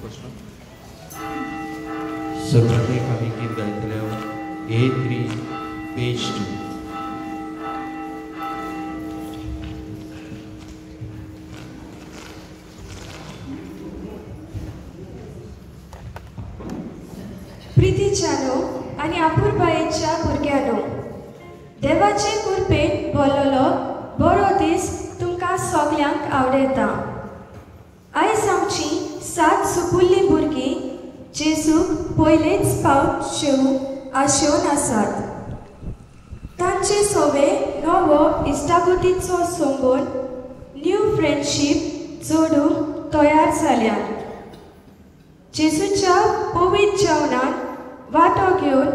प्रश्न. सुरवातेक आमी गीत गायतले A3 page 2. प्रितीच्यानो आनी आपुरबायेच्या भुरग्यांनो, देवाचे कृपेन भरलेलो बरो दीस तुमकां सगल्यांक आवडटा. आयज आमची 7 सुपुल्लीं भुरगीं जेजूक पयलेच पावट शेवूंक आशेवन आसात. तांचे सोवे नवो इश्टागतीचो संबंद न्यू फ्रेंडशीप जोडूंक तयार जाल्यात. जेजूच्या पवित्र जेवणान वांटो घेवन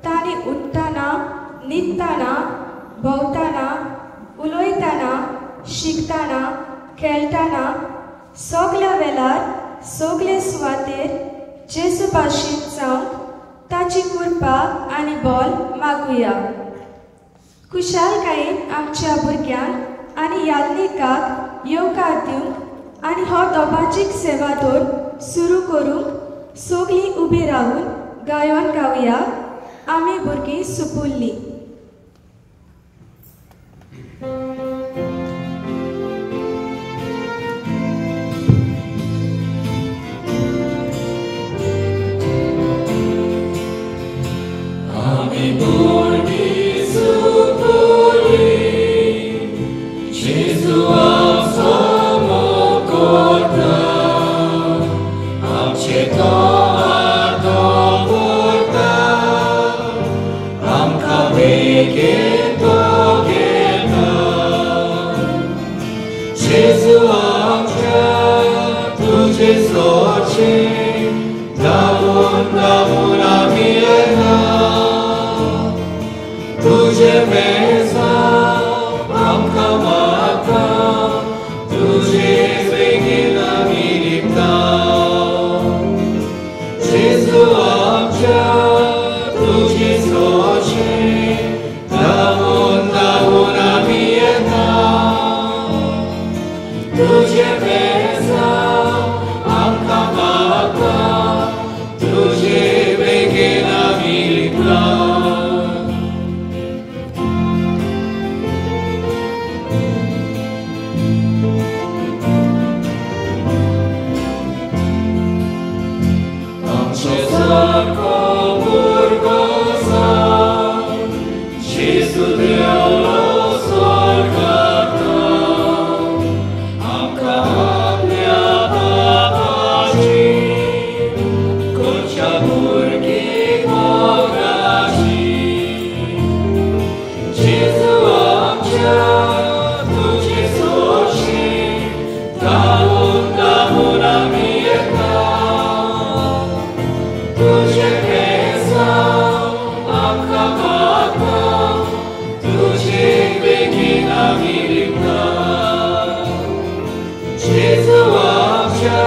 तांणी उठ्ठना, न्हिदतना, भोंवतना, उलयतना, शिकतना, खेळटना सगल्या वेळार सगळे सुवातेर जेजू भाशेन जावंक ताची कृपा आनी बल मागुया. खुशालकायेन आमच्या भुरग्यांक आनी याज्ञिकाक येवकार दिवंक आनी हो दोबाजीक सेवादोर सुरू करूंक सगळीं उबी रावून गायन गावया. आमी भुरगीं सुपुल्लीं. आमी भुरगीं सुपुल्लीं, जेजू आमचो मोग करता, आमचे तो दवरता, आमकां बेगीन तो घेता. जेजू आमच्या तुजे सोचे धांवून धांवून आमी येता, तुजे मेजा आमकां मागता, तुजे बेगीन आमी लिपता. जेजू आमच्या तुजे सोचे धांवून धांवून आमी येता, तुजे मेजा आमकां मागता, तुजे बेगीन आमी लिपता. आमचे सारको भुरगो जावन जेजू देवलो स्वर्गांत, आमकां आपल्या बापाची करच्या भुरगीं मोगाची. जेजू आमच्या तुजे सोशी धांवून धांवून आमी येता, तुजे मेजा आमकां मागता, तुजे बेगीन आमी लिपता. जेजू आमच्या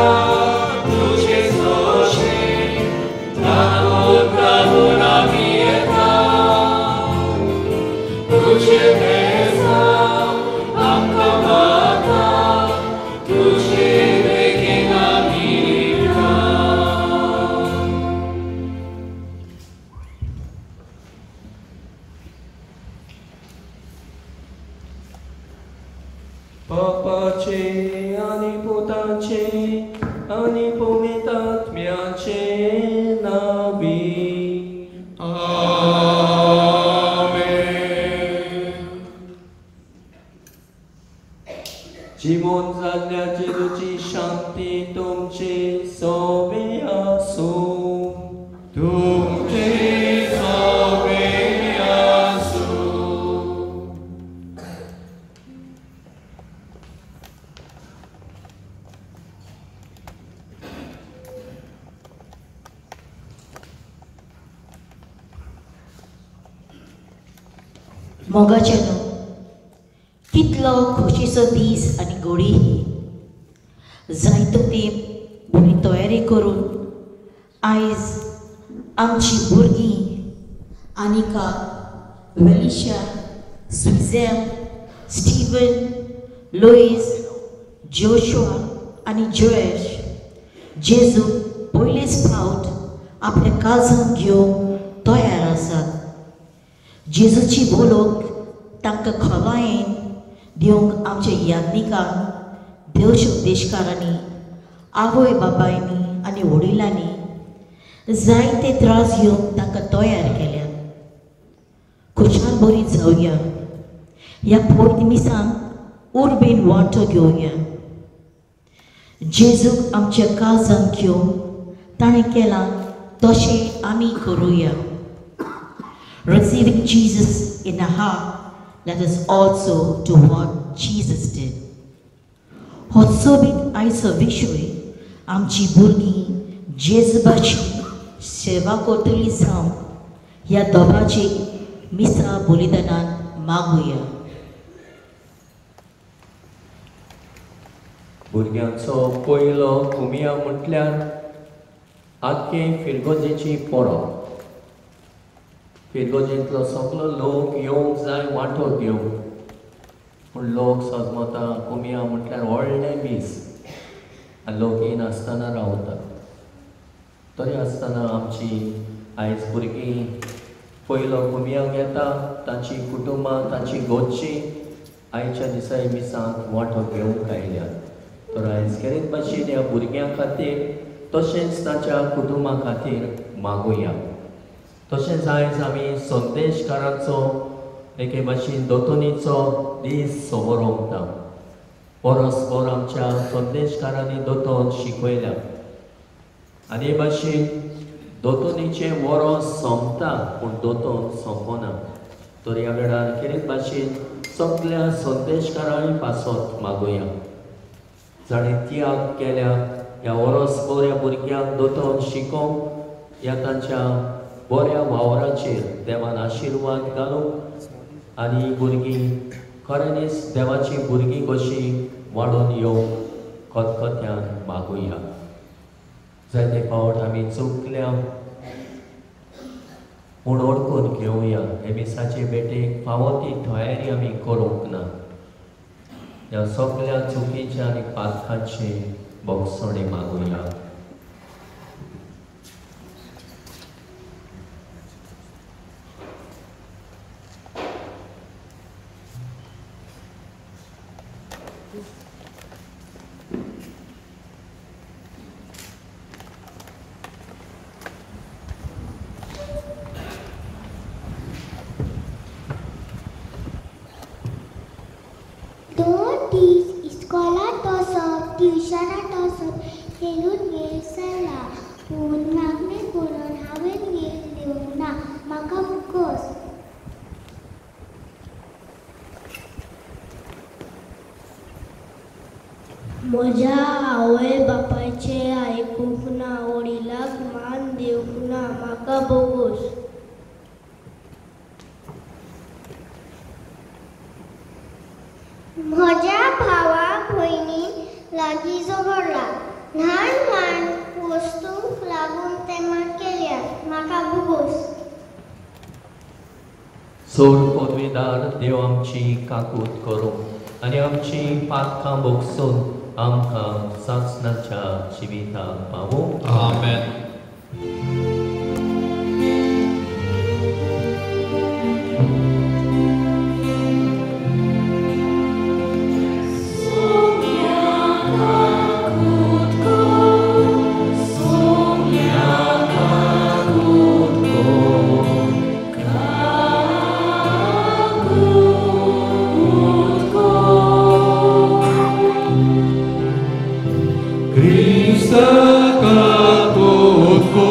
तुजे सोशे धांवून धांवून आमी येता, तुजे मेजा आमकां मागता, तुजे बेगीन आमी लिपता. बापाचे आनी पुताचे आनी पवित्र आत्म्याचे नांवी. आमेन. जिवन जाल्ल्या जेजूची शांती तुमचे सोवे आसूं. तुमचे सोवे आसूं. मोगाच्यानो, कितलो खोशेचो दीस आनी घडी ही. जायतो तेंप बरी तयारी करून आयज आमची भुरगीं आनिका, वेलिशा, स्विझॅम, स्टीवन, लुईस, जोशुआ आनी जोएश जेजू पयलेच फावट आपल्या काळजांत घेवंक तयार आसात. जेजूची बोलोक तांकां खोलायेन दिवंक आमच्या याज्ञिकांक, देश उपदेशकारांनी, आवय बापायनी आनी वडिलांनी जायते त्रास घेवन तांकां तयार केल्यात. खुशाल बरी जावया, ह्या पवित्र मिसांत उर्बेन वांटो घेवया. जेजूक आमच्या काळजांत घेवन ताणें केलां तशें आमी करुया. Receiving Jesus in our heart, let us also do what Jesus did. हो सोबीत आयचो विशय आमची भुरगीं जेजूबाची सेवा करतली जावन ह्या दोबाची मिसा बलिदानान मागुया. भुरग्यांचो पयलो कुमिया म्हटल्यार आख्खे फिरगोजेची परब. फिरगोजेंतलो सगलो लोक येवंक जाय वांटो घेवंक, पूण लोक सजमता कुमिया म्हटल्यार व्हडलें मीस आनी लोक येयनासतना रावता. तरी आसतना आमची आयज भुरगीं पयलो कुमियांक येता, तांची कुटुंबां, तांची गोदची आयच्या दिसा मिसांत वांटो घेवंक आयल्यात. तर आयज खेरीत भाशेन ह्या भुरग्यां खातीर तशेंच ताच्या कुटुंबा खातीर मागुया. तशेंच आयज आमी संदेशकारांचो एके भाशेन दोतोनीचो दीस समरोवता. परस्पर आमच्या संदेशकारांनी दोतोन शिकयल्या आनी हे भाशेन दोतोनीचें वरो सोंपता पूण दोतोन सोंपना. तर ह्या वेळार खेरीत भाशेन सगल्या संदेशकारांय पासत मागुया, जाणें त्याग केल्या ह्या वरसभर ह्या भुरग्यांक दोतोन शिकोवंक, ह्या तांच्या बऱ्या वावराचेर देवान आशिर्वाद घालूंक आनी भुरगीं खऱ्यांनीच देवाची भुरगीं कशीं वाडून येवंक खतखत्यान मागुया. जायते फावट आमी चुकल्या पूण ओळखून घेवया हे मिसाचे भेटेक फावो ती तयारी आमी करूंक ना. ह्या सगल्या चुकीच्या आनी पातकांची बोगसणी मागुया. ट्युशनाक वचप हेरूच वेळ सरला, पूण मागणें करून हांवें वेळ दिवंक ना. म्हाका फुकोस. म्हज्या आवय बापायचें आयकूंक ना, वडिलाक मान दिवंक ना. म्हाका बोगोस. म्हज्या भावाक भयणीन लागीं झगडला, ल्हान ल्हान वस्तूंक लागून तेमा केल्यात. म्हाका बोगोस. सोड पदवीदार देव आमची काकूत करूं आनी आमची पातकां भोगसून आमकां सासणाच्या जिविताक पावूं. आमेन. Krista kakut ko.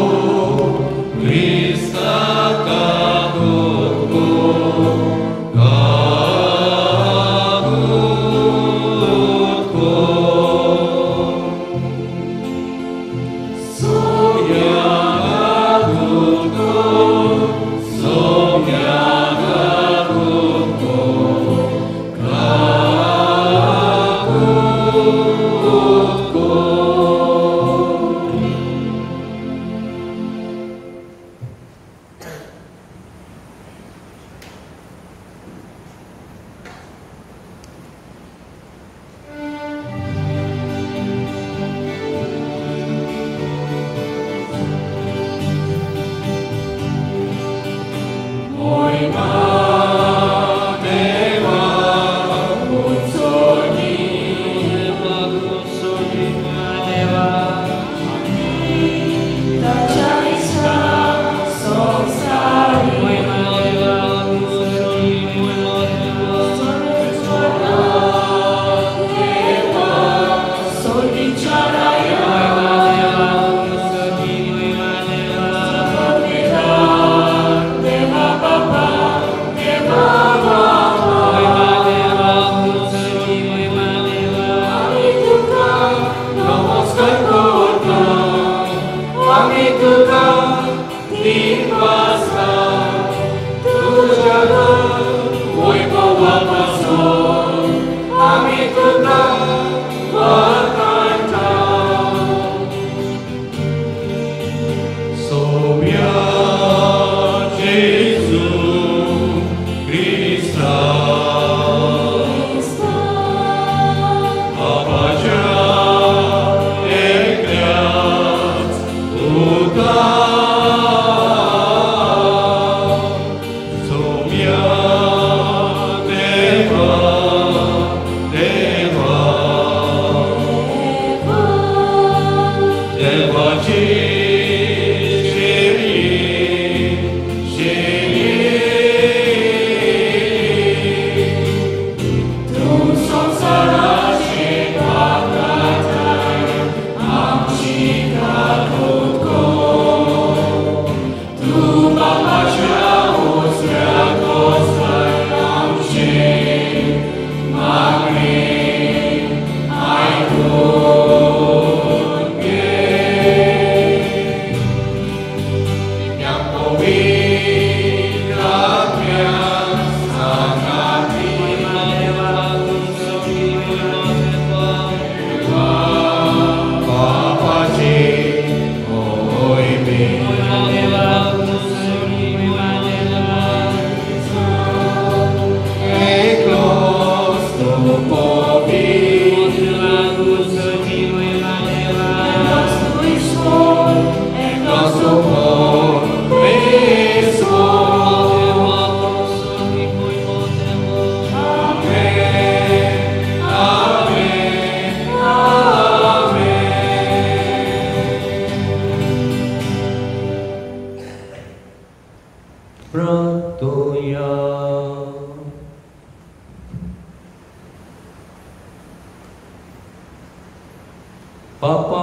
पापा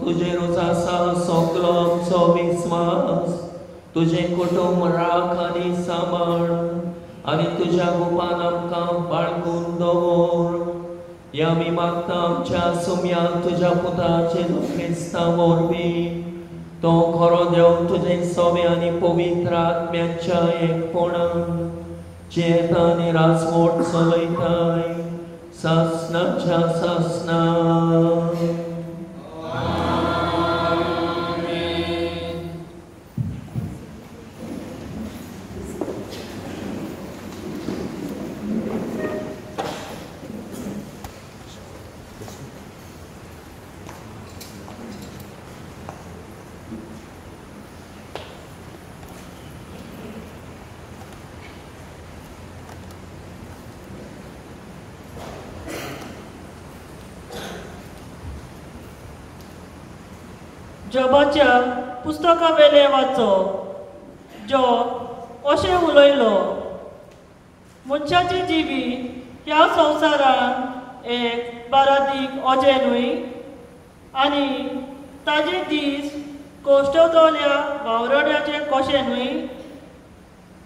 तुजेरूच आसा सगलो आमचो विस्वास, तुजें कुटुंब राख आनी सांबाळ आनी तुज्या गोपान आमकां बाळगून दवर. ह्या आमी मागता आमच्या सुम्या तुज्या पुताचे क्रिस्ता वरवीं, तो खरो देव तुजें सोबे आनी पवित्र आत्म्याच्या एकपणान जियेता आनी राजवट चलयताय सासनाच्या सासना. जॉबाच्या पुस्तका वेले वाचो. जॉब अशें उलयलो, मनशाचे जिवीत ह्या संवसारांत एक बारादीक अजें न्हय आनी ताजे दीस कोश्टतल्या वावराड्याचे कशें न्हय.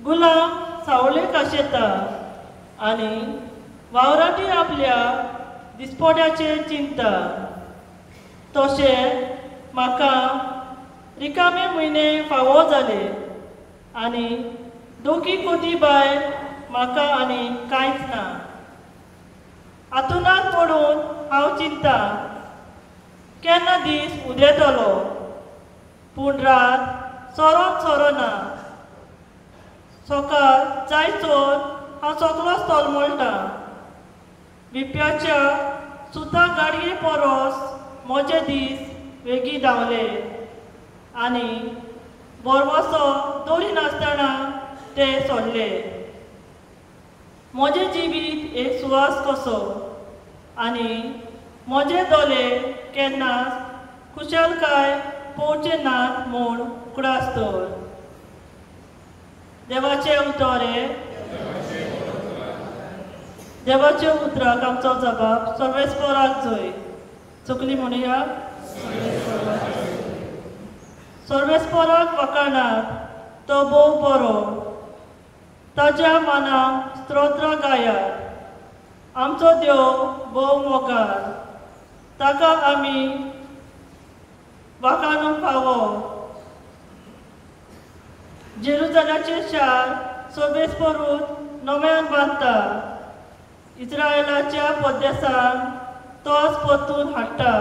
गुलाम सावळेक आशेता आनी वावराटी आपल्या दिसपोट्याचेर चिंता. तशें म्हाका रिकामे म्हयने फावो जाले आनी दोगी कोती बायल म्हाका आनी कांयच ना. आतुनात पडून हांव चिंता केन्ना दीस उदेतलो, पूण रात सरोन सोरना. सकाळ जायसर हांव सगलोच तोलमळटा. विप्याच्या सुता गाडये परस म्हजे दीस वेगीं धांवले आनी बोरवासो दवरिनासतना ते सोडले. म्हजें जिवीत एक सुवास कसो आनी म्हजे दोले केन्नाच खुशालकाय पळोवचे नात म्हूण उगडास दवर. देवाचें उतर हें. देवाच्या उतराक आमचो जबाब सर्वेस्पराक जोय. चुकली म्हणुया. सर्वेस्पराक वखाणात तो भोव बरो, ताज्या मनाक स्तोत्र गायात. आमचो देव भोव मोगार, ताका आमी वाखाणूंक फावो. जेरुजलाचें शार सर्वेस्परूच नव्यान बांदता, इस्रायलाच्या परदेसांत तोच परतून हाडटा.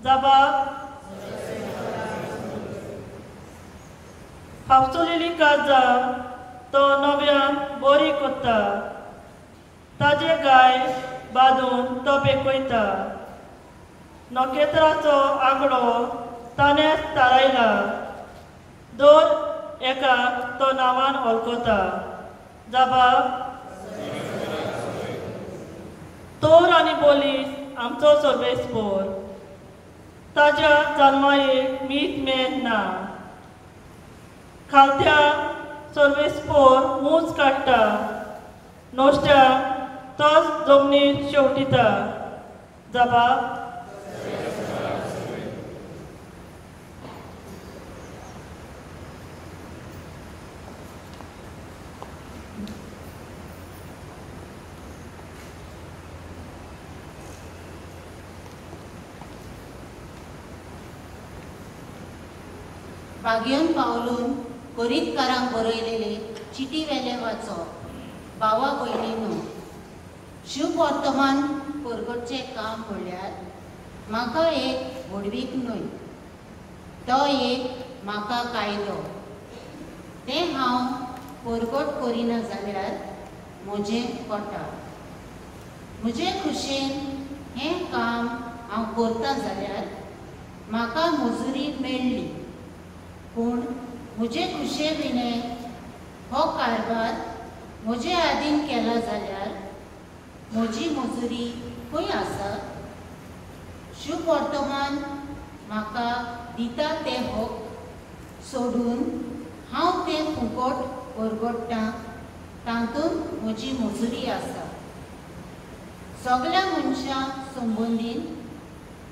जबाब हापसुलेली काजा तो नव्यान बरी करता, ताजे गाय बांदून तो पेकयता. नखेत्राचो आंकडो ताणेंच थारायला, दर एकाक तो नांवान वळखता. जबाब तोर आनी पोलीस आमचो सर्वेस्पोर. ताज्या जल्मायेक मीत मेन ना. खालत्या सर्वेस्पोर मूज काडटा, नोश्ट्या तोच जमनीर शेवटिता. जबाब. बागयोन पावलून कोरीतकारांक बरयलेले चिटी वेले वाचो. भावा भयणीनो, शुभ वर्तमान परगटचें काम म्हणल्यार म्हाका एक व्हडवीक न्हय, तो एक म्हाका कायदो. तें हांव परगट करिना जाल्यार म्हजें कोटा. म्हजे खुशेन हें काम हांव करता जाल्यार म्हाका मजुरी मेळ्ळी, पूण म्हजे खुशे विणें हो कारभार म्हजे आदीन केला जाल्यार म्हजी मजुरी खंय आसा? शुभ वर्तमान म्हाका दिता तें हक सोडून हांव तें फुकट परगट्टां, तातूंत म्हजी मजुरी आसा. सगल्या मनशां संबंदीन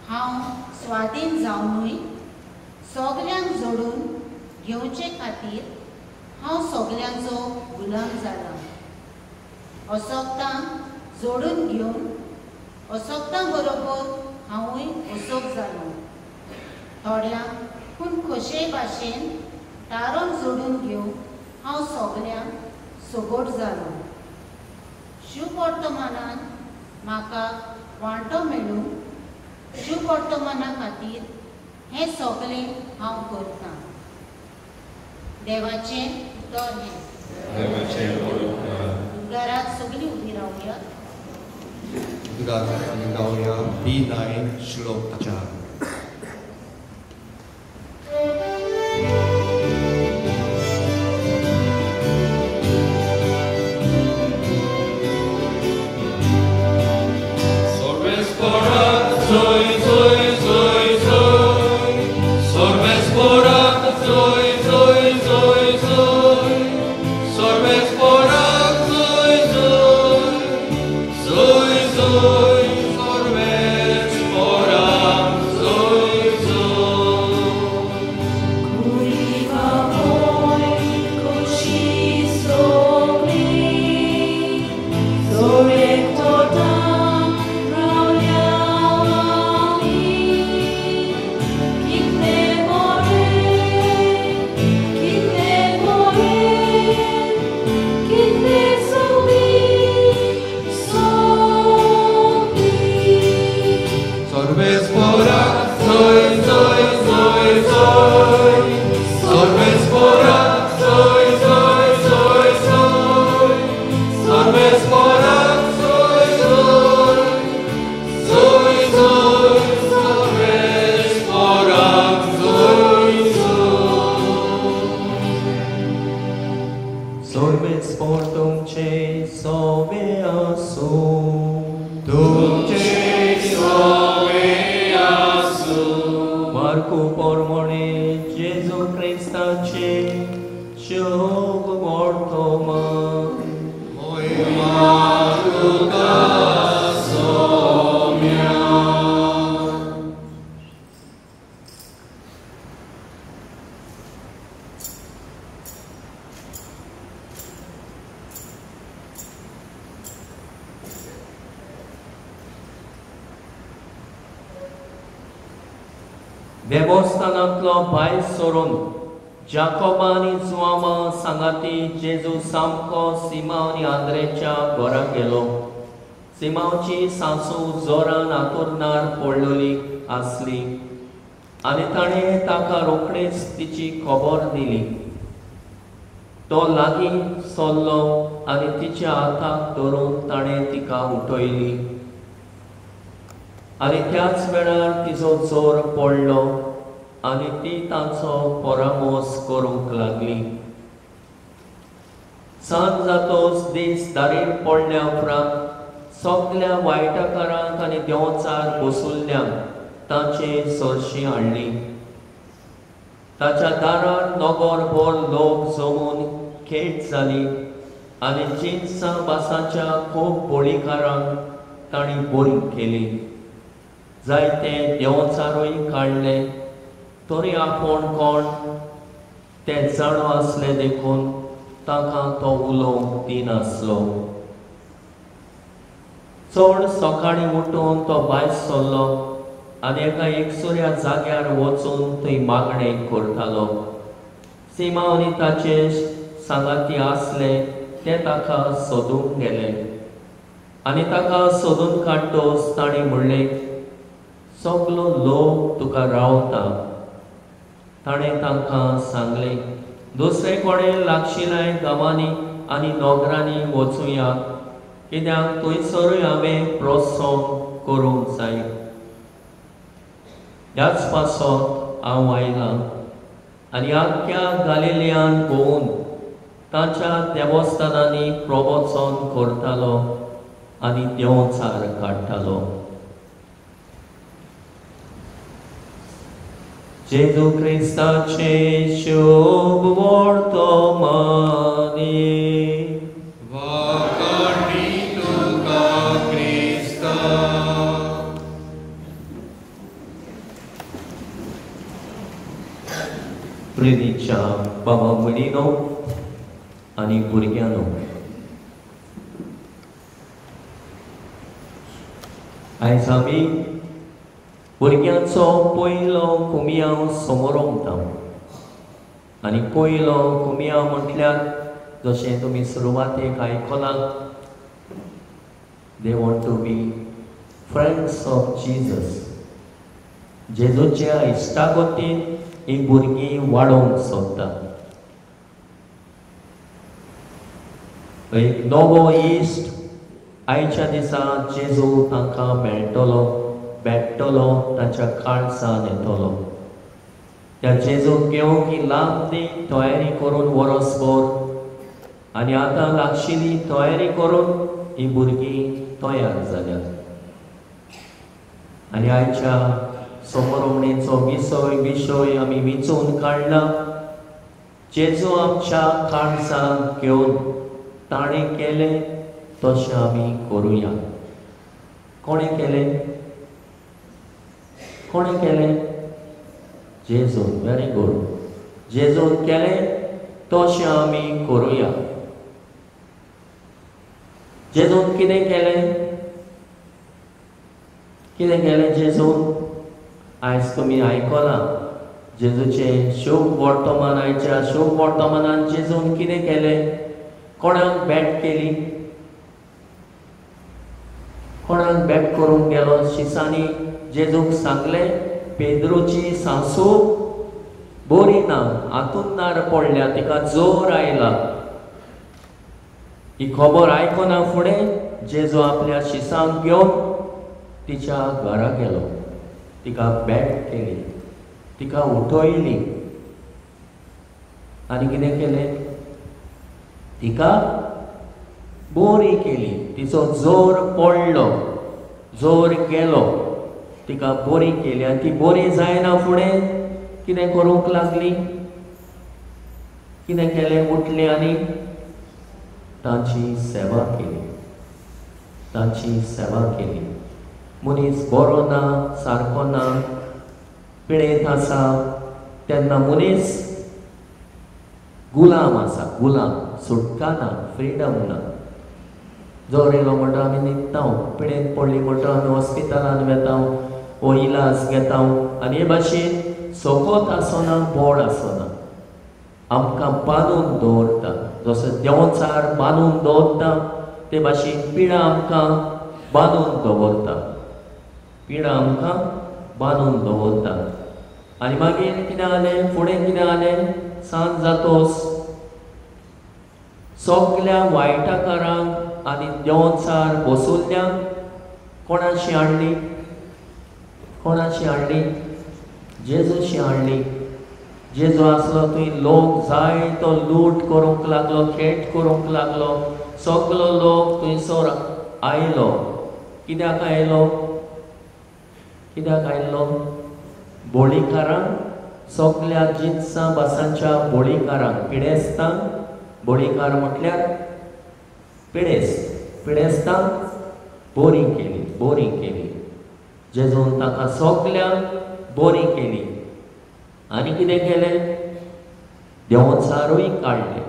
हांव स्वाधीन जावनूय सगल्यांक जोडून घेवचे खातीर हांव सगल्यांचो गुलाम जाला. असक्तांक जोडून घेवन असक्तां बरोबर हांवूय असोक जालो. थोड्यांक पूण खोशे भाशेन तारण जोडून घेवंक हांव सगल्यांक सगोट जालो. शुभ वर्तमानान म्हाका वांटो मेळूंक शुभ वर्तमाना खातीर हें सगळें हांव करतां. देवाचें उतर हें. घरात सगळीं उबी रावया. गावया बी 9 श्लोक 4. देवस्थानांतलो भायर सरून जाकोबा आनी जुआंवा सांगाती जेजू सामको सिमांव आनी आंद्रेच्या घरा गेलो. सिमांवची सासू जोरान आतुरनार पडलेली आसली आनी ताणें ताका रोखडीच तिची खबर दिली. तो लागीं सरलो आनी तिच्या हाताक धरून ताणें तिका उठयली आनी त्याच वेळार तिजो जोर पडलो आनी ती तांचो परामोस करूंक लागली. सांज जातोच दीस दारीर पडल्या उपरांत सगल्या वायटकारांक आनी देंवचार बसुल्ल्यांक ताचे सरशी हाडली. ताच्या दारार नगरभर लोक जमून खेट जाली आनी जिन्सां भासाच्या खूब बोळीकारांक तांणी बरी केली. जायते देंवचारूय काडले, तरी आपूण कोण ते जाणो आसले देखून तांकां तो उलोवंक दिनासलो. चड सकाळीं उठून तो भायर सरलो आनी एका एकसुऱ्या जाग्यार वचून थंय मागणें करतालो. सिमांव आनी ताचे सांगाती आसले ते ताका सोदूंक गेले आनी ताका सोदून काडटोच तांणी म्हणलें, सगलो लोक तुका रावता. ताणें तांकां सांगलें, दुसरे कडेन लागशिल्ल्या गांवांनी आनी नगरांनी वचुया, कित्याक थंयसरूय हांवें प्रोत्सव करूंक जाय. ह्याच पासत हांव आयलां आनी आख्ख्या गालिलियान भोंवून ताच्या देवस्थानांनी प्रवचन करतालो आनी देंवचार काडटालो. जेजू क्रिस्ताचे शुभ वर्तमानी. वाखाणणी तुका क्रिस्ता. प्रितीच्या बाबा भयणीनो आनी भुरग्यांनो, आयज आमी भुरग्यांचो पयलो कुमियांव समोरमता. आनी पयलो कुमियांव म्हटल्यार जशें तुमी सुरवातेक आयकलां, they want to be friends of Jesus. जेजूच्या इश्टागतीन ही भुरगीं वाडोवंक सोदता. एक नवो इश्ट आयच्या दिसा जेजू तांकां मेळटलो, भेटतलो, ताच्या काळजान येतलो. त्या जेजूक घेवंक ही लांब तयारी करून वरसभर आनी आतां लागशिल्ली तयारी करून ही भुरगीं तयार जाल्यात. आनी आयच्या समरोवणेचो विशय आमी विंचून काडला, जेजू आमच्या काळजाक घेवन ताणें केलें तशें आमी करुया. कोणें केलें? कोणें केलें? जेजून. Very good. जेजून केलें तशें आमी करुया. जेजून कितें केलें? कितें केलें जेजून? आयज तुमी आयकलां जेजूचें शुभ वर्तमान. आयच्या शुभ वर्तमानान जेजून कितें केलें? कोणाक भेट केली? कोणाक भेट करूंक गेलो? शिसांनी जेजूक सांगलें, पेद्रूची सासू बरी ना, हातूंत पडल्या, तिका जोर आयला. ही खबर आयकना फुडें जेजू आपल्या शिसांक घेवन तिच्या घरा गेलो, तिका भेट केली, तिका उठयली आनी कितें केलें? तिका बरी केली. तिचो जोर पडलो, जोर गेलो, तिका बरी केली. आनी ती बरी जायना फुडें कितें करूंक लागली? कितें केलें? उठली आनी तांची सेवा केली, तांची सेवा केली. मनीस बरो ना, सारको ना, पिळेंत आसा तेन्ना मनीस गुलाम आसा, गुलाम, सुटका ना, फ्रिडम ना. जोर येयलो म्हणटा आमी न्हिदता, पिळेंत पडली म्हणटा आमी हॉस्पिटलान वेता, वो इलाज घेता. आनी हे भाशेन सोकोत आसना, बोड आसना, आमकां बांदून दवरता. जसो देंवचार बांदून दवरता ते भाशेन पिडा आमकां बांदून दवरता, पिडा आमकां बांदून दवरता. आनी मागीर कितें जालें? फुडें कितें जालें? सांज जातोस सगल्या वायटाकारांक आनी देंवचार बसुल्ल्यांक कोणाशी हाडली? कोणाशी हाडली? जेजूशी हाडली. जेजू आसलो थंय लोक जाय तो लूट करूंक लागलो, खेट करूंक लागलो. सगलो लोक थंयसर आयलो. कित्याक आयलो? कित्याक आयिल्लो? बोळीकारांक, सगल्या जिनसां भासांच्या बोळीकारांक, पिडेस्तांक. बोळीकार म्हटल्यार पिडेस्त, पिडेस्तांक बोरी केली, बोरी केली. जेजून ताका सगल्यांक बोरी केली. आनी कितें केलें? देंवचारूय काडले,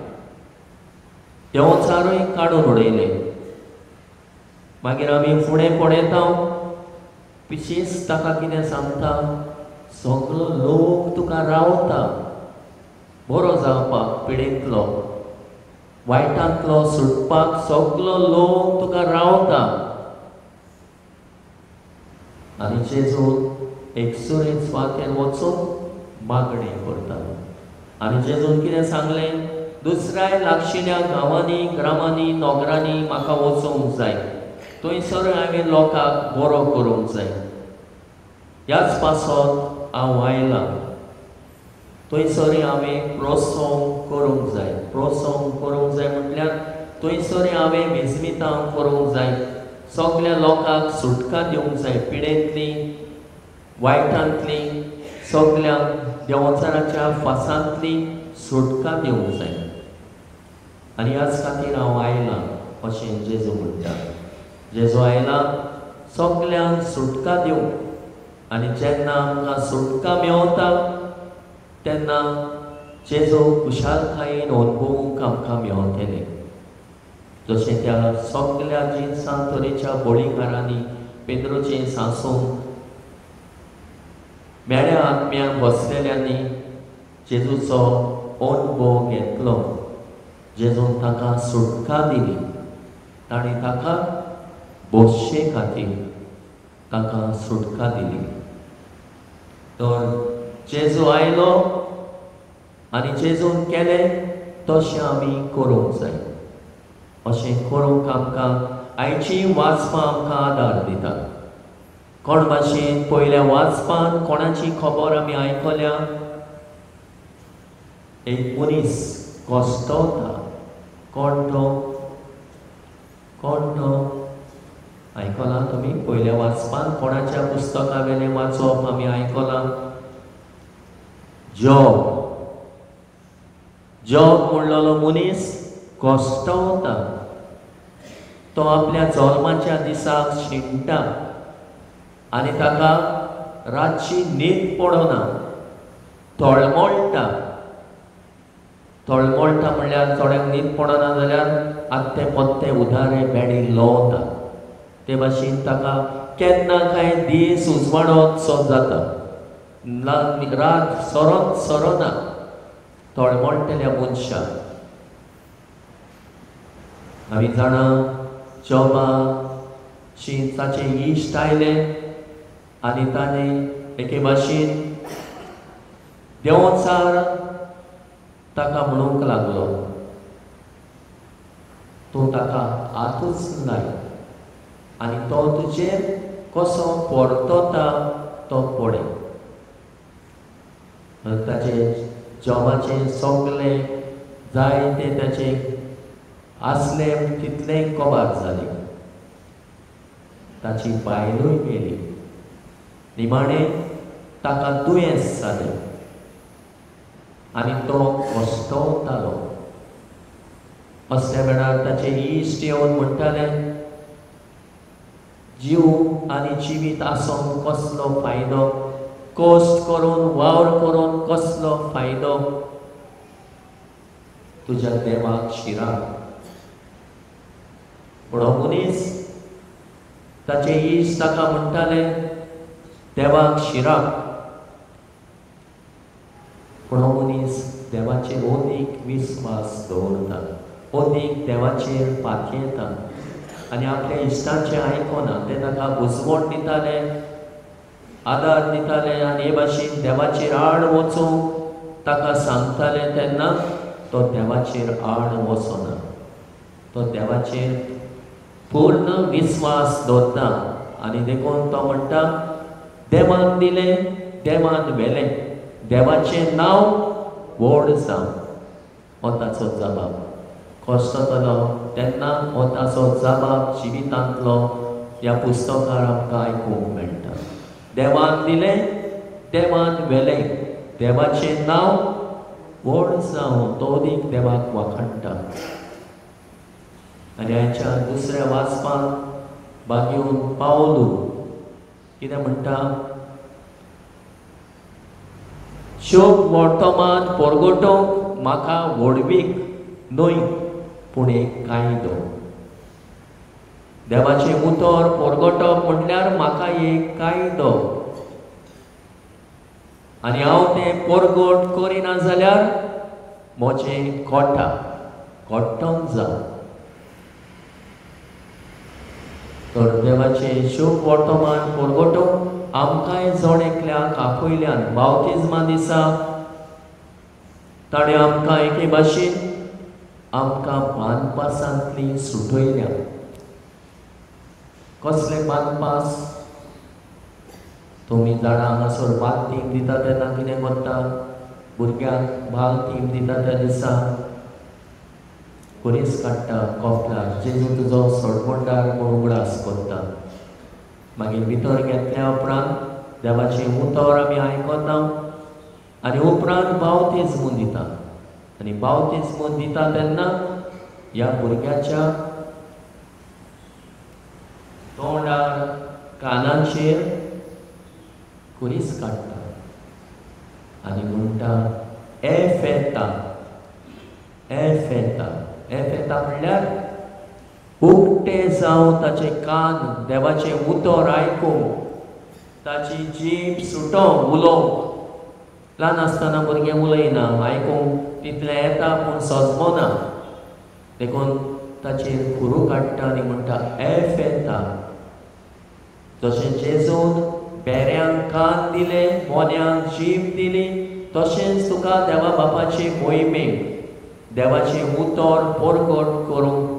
देंवचारूय काडून उडयले. मागीर आमी फुडें पळयता, पिशेच ताका कितें सांगता, सगलो लोक तुका रावता बरो जावपाक, पिडेंतलो वायटांतलो सुटपाक सगलो लोक तुका रावता. आनी जेजू एकसुरे सुवातेर वचून मागणी करता. आनी जेजून कितें सांगलें? दुसऱ्या लागशिल्ल्या गांवांनी, ग्रामांनी, नगरांनी म्हाका वचूंक जाय, थंयसर हांवें लोकांक बरो करूंक जाय, ह्याच पासत हांव आयलां. थंयसर हांवें प्रोत्संग करूंक जाय. प्रोत्संग करूंक जाय म्हटल्यार थंयसर हांवें विजमितां करूंक जाय, सगल्या लोकांक सुटका दिवंक जाय, पिडेंतली, वायटांतली, सगल्यांक देंवचाराच्या फासांतली सुटका दिवंक जाय. आनी ह्याच खातीर हांव आयलां अशें जेजू म्हणटा. जेजू आयला सगल्यांक सुटका दिवंक. आनी जेन्ना आमकां सुटका मेवता तेन्ना जेजू खुशालकायेन अनुभवूंक आमकां मेवतलें. जशें त्या सगल्या जिनसां तरेच्या बोळीकारांनी पेद्रोचें सांसून मेळ्या आत्म्याक बसलेल्यांनी जेजूचो अनुभव घेतलो. जेजून ताका सुटका दिली, ताणें ताका बोसशे खातीर ताका सुटका दिली. तर जेजू आयलो आनी जेजून केलें तशें आमी करूंक जाय. अशें करूंक आमकां आयची वाचपां आमकां आदार दिता. कोण भाशेन पयल्या वाचपान कोणाची खबर आमी आयकल्या? एक मनीस कश्टवता. कोण तो? कोण तो? आयकलां तुमी? पयल्या वाचपान कोणाच्या पुस्तका वेलें वाचप आमी आयकलां? जॉब. जॉब म्हणलेलो मनीस कश्टवता. तो आपल्या जल्माच्या दिसाक शिणटा आनी ताका रातची न्हीद पडना, तळमळटा. तळमळटा म्हणल्यार थोड्यांक न्हीद पडना जाल्यार आत्ते पत्ते उदारे बेडीर लवता. ते भाशेन ताका केन्ना कांय दीस उजवाडत सो जाता, रात सरत सरना तळमळटल्या मनशाक. आमी जाणा जॉबाची ताचे इश्ट आयले आनी ताणें एके भाशेन देंवचार ताका म्हणूंक लागलो, तूं ताका हातूच लाय आनी तो तुजेर कसो परतता तो पळय. ताचे जॉबाचे सगळे जाय ते ताचे आसले तितले कबार जाले. ताची बायलूय मेली. निमाणें ताका दुयेंस जालें आनी तो कश्टवतालो. असल्या वेळार ताचे इश्ट येवन म्हणटाले, जीव आनी जिवीत आसून कसलो फायदो, कश्ट करून वावर करून कसलो फायदो, तुज्या देवाक शिराक. पूण हो मनीस ताचे इश्ट ताका म्हणटाले देवाक शिराक, पूण हो मनीस देवाचेर अदीक विस्वास दवरता, अदीक देवाचेर पातयेता आनी आपल्या इश्टांचें आयकना. ते ताका बुजवण दिताले, आदार दिताले आनी हे भाशेन देवाचेर आड वचूंक ताका सांगताले. तेन्ना तो देवाचेर आड वचना, तो देवाचेर पूर्ण विस्वास दवरता. आनी देखून तो म्हणटा, देवान दिलें देवान व्हेलें, देवाचें नांव व्हड जावं. हो ताचो जबाब. कश्टतलो तेन्ना हो ताचो जबाब जिवितांतलो ह्या पुस्तकार आमकां आयकूंक मेळटा. देवान दिलें, देवान व्हेलें, देवाचें नांव व्हड जावं, तो अदीक देवाक वाखाणटा. आनी हाच्या दुसऱ्या वाचपांत बागेवन पावलू कितें म्हणटा? शोक वर्तमान परगटोवंक म्हाका व्हडवीक न्हय पूण एक कायदो. देवाचें उतर परगटप म्हटल्यार म्हाका एक कायदो, आनी हांव तें परगट करिना जाल्यार म्हजें कोटा कट्टन जावं. तर देवाचें शोक वर्तमान परगटोवंक आमकांय जण एकल्याक आपयल्यान बावतिज्मा दिसा ताणें आमकां एके भाशेन आमकां बांदपासांतली सुटयल्या. कसले बांदपास? तुमी जाणा, हांगासर बाल थीम दिता तेन्ना कितें करता? भुरग्यांक बाल थीम दिता त्या दिसा खुरीस काडटा कोपलाक, जेजू तुजो सोडमोंडार म्हूण उगडास करता. मागीर भितर घेतल्या उपरांत देवाचें उतर आमी आयकता आनी उपरांत बावतिज्म दिता. आनी बावतिज्म दिता तेन्ना ह्या भुरग्याच्या तोंडार कानाचेर खुरीस काडटा आनी म्हणटा एफेता, एफेता. एफेता म्हणल्यार उक्ते जावं ताचे कान देवाचें उतर आयकूंक, ताची जीब सुटोवंक, उलोवंक. ल्हान आसतना भुरगें उलयना, आयकूंक तितलें येता पूण सजमना, देखून ताचेर खुरू काडटा आनी म्हणटा एफेता. जशें जेजून बेऱ्यांक कान दिले, मोन्यांक जीब दिली, तशेंच तुका देवा बापाचे मोहिमेक देवाचें उतर परगट करूंक,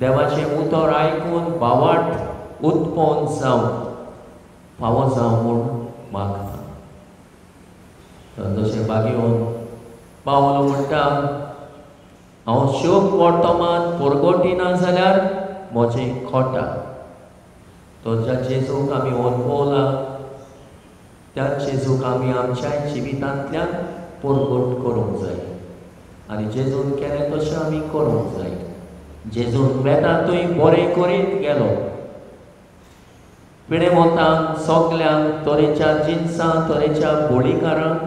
देवाचें उतर आयकून भावाट उत्पन्न जावं फावो जावं म्हूण मागता. तर जशें बागेवन पावलो म्हणटा, हांव शोक वर्तमान परगटिना जाल्यार म्हजें खोटा. तो ज्या जेजूक आमी अणभवला त्या जेजूक आमी आमच्या जिवितांतल्यान परगट करूंक जाय आनी जेजून केलें तशें आमी करूंक जाय. जेजून वेता थंय बरें करीत गेलो, पिडेमोतांक सगल्यांक तरेच्या जिनसां तरेच्या बोळीकारांक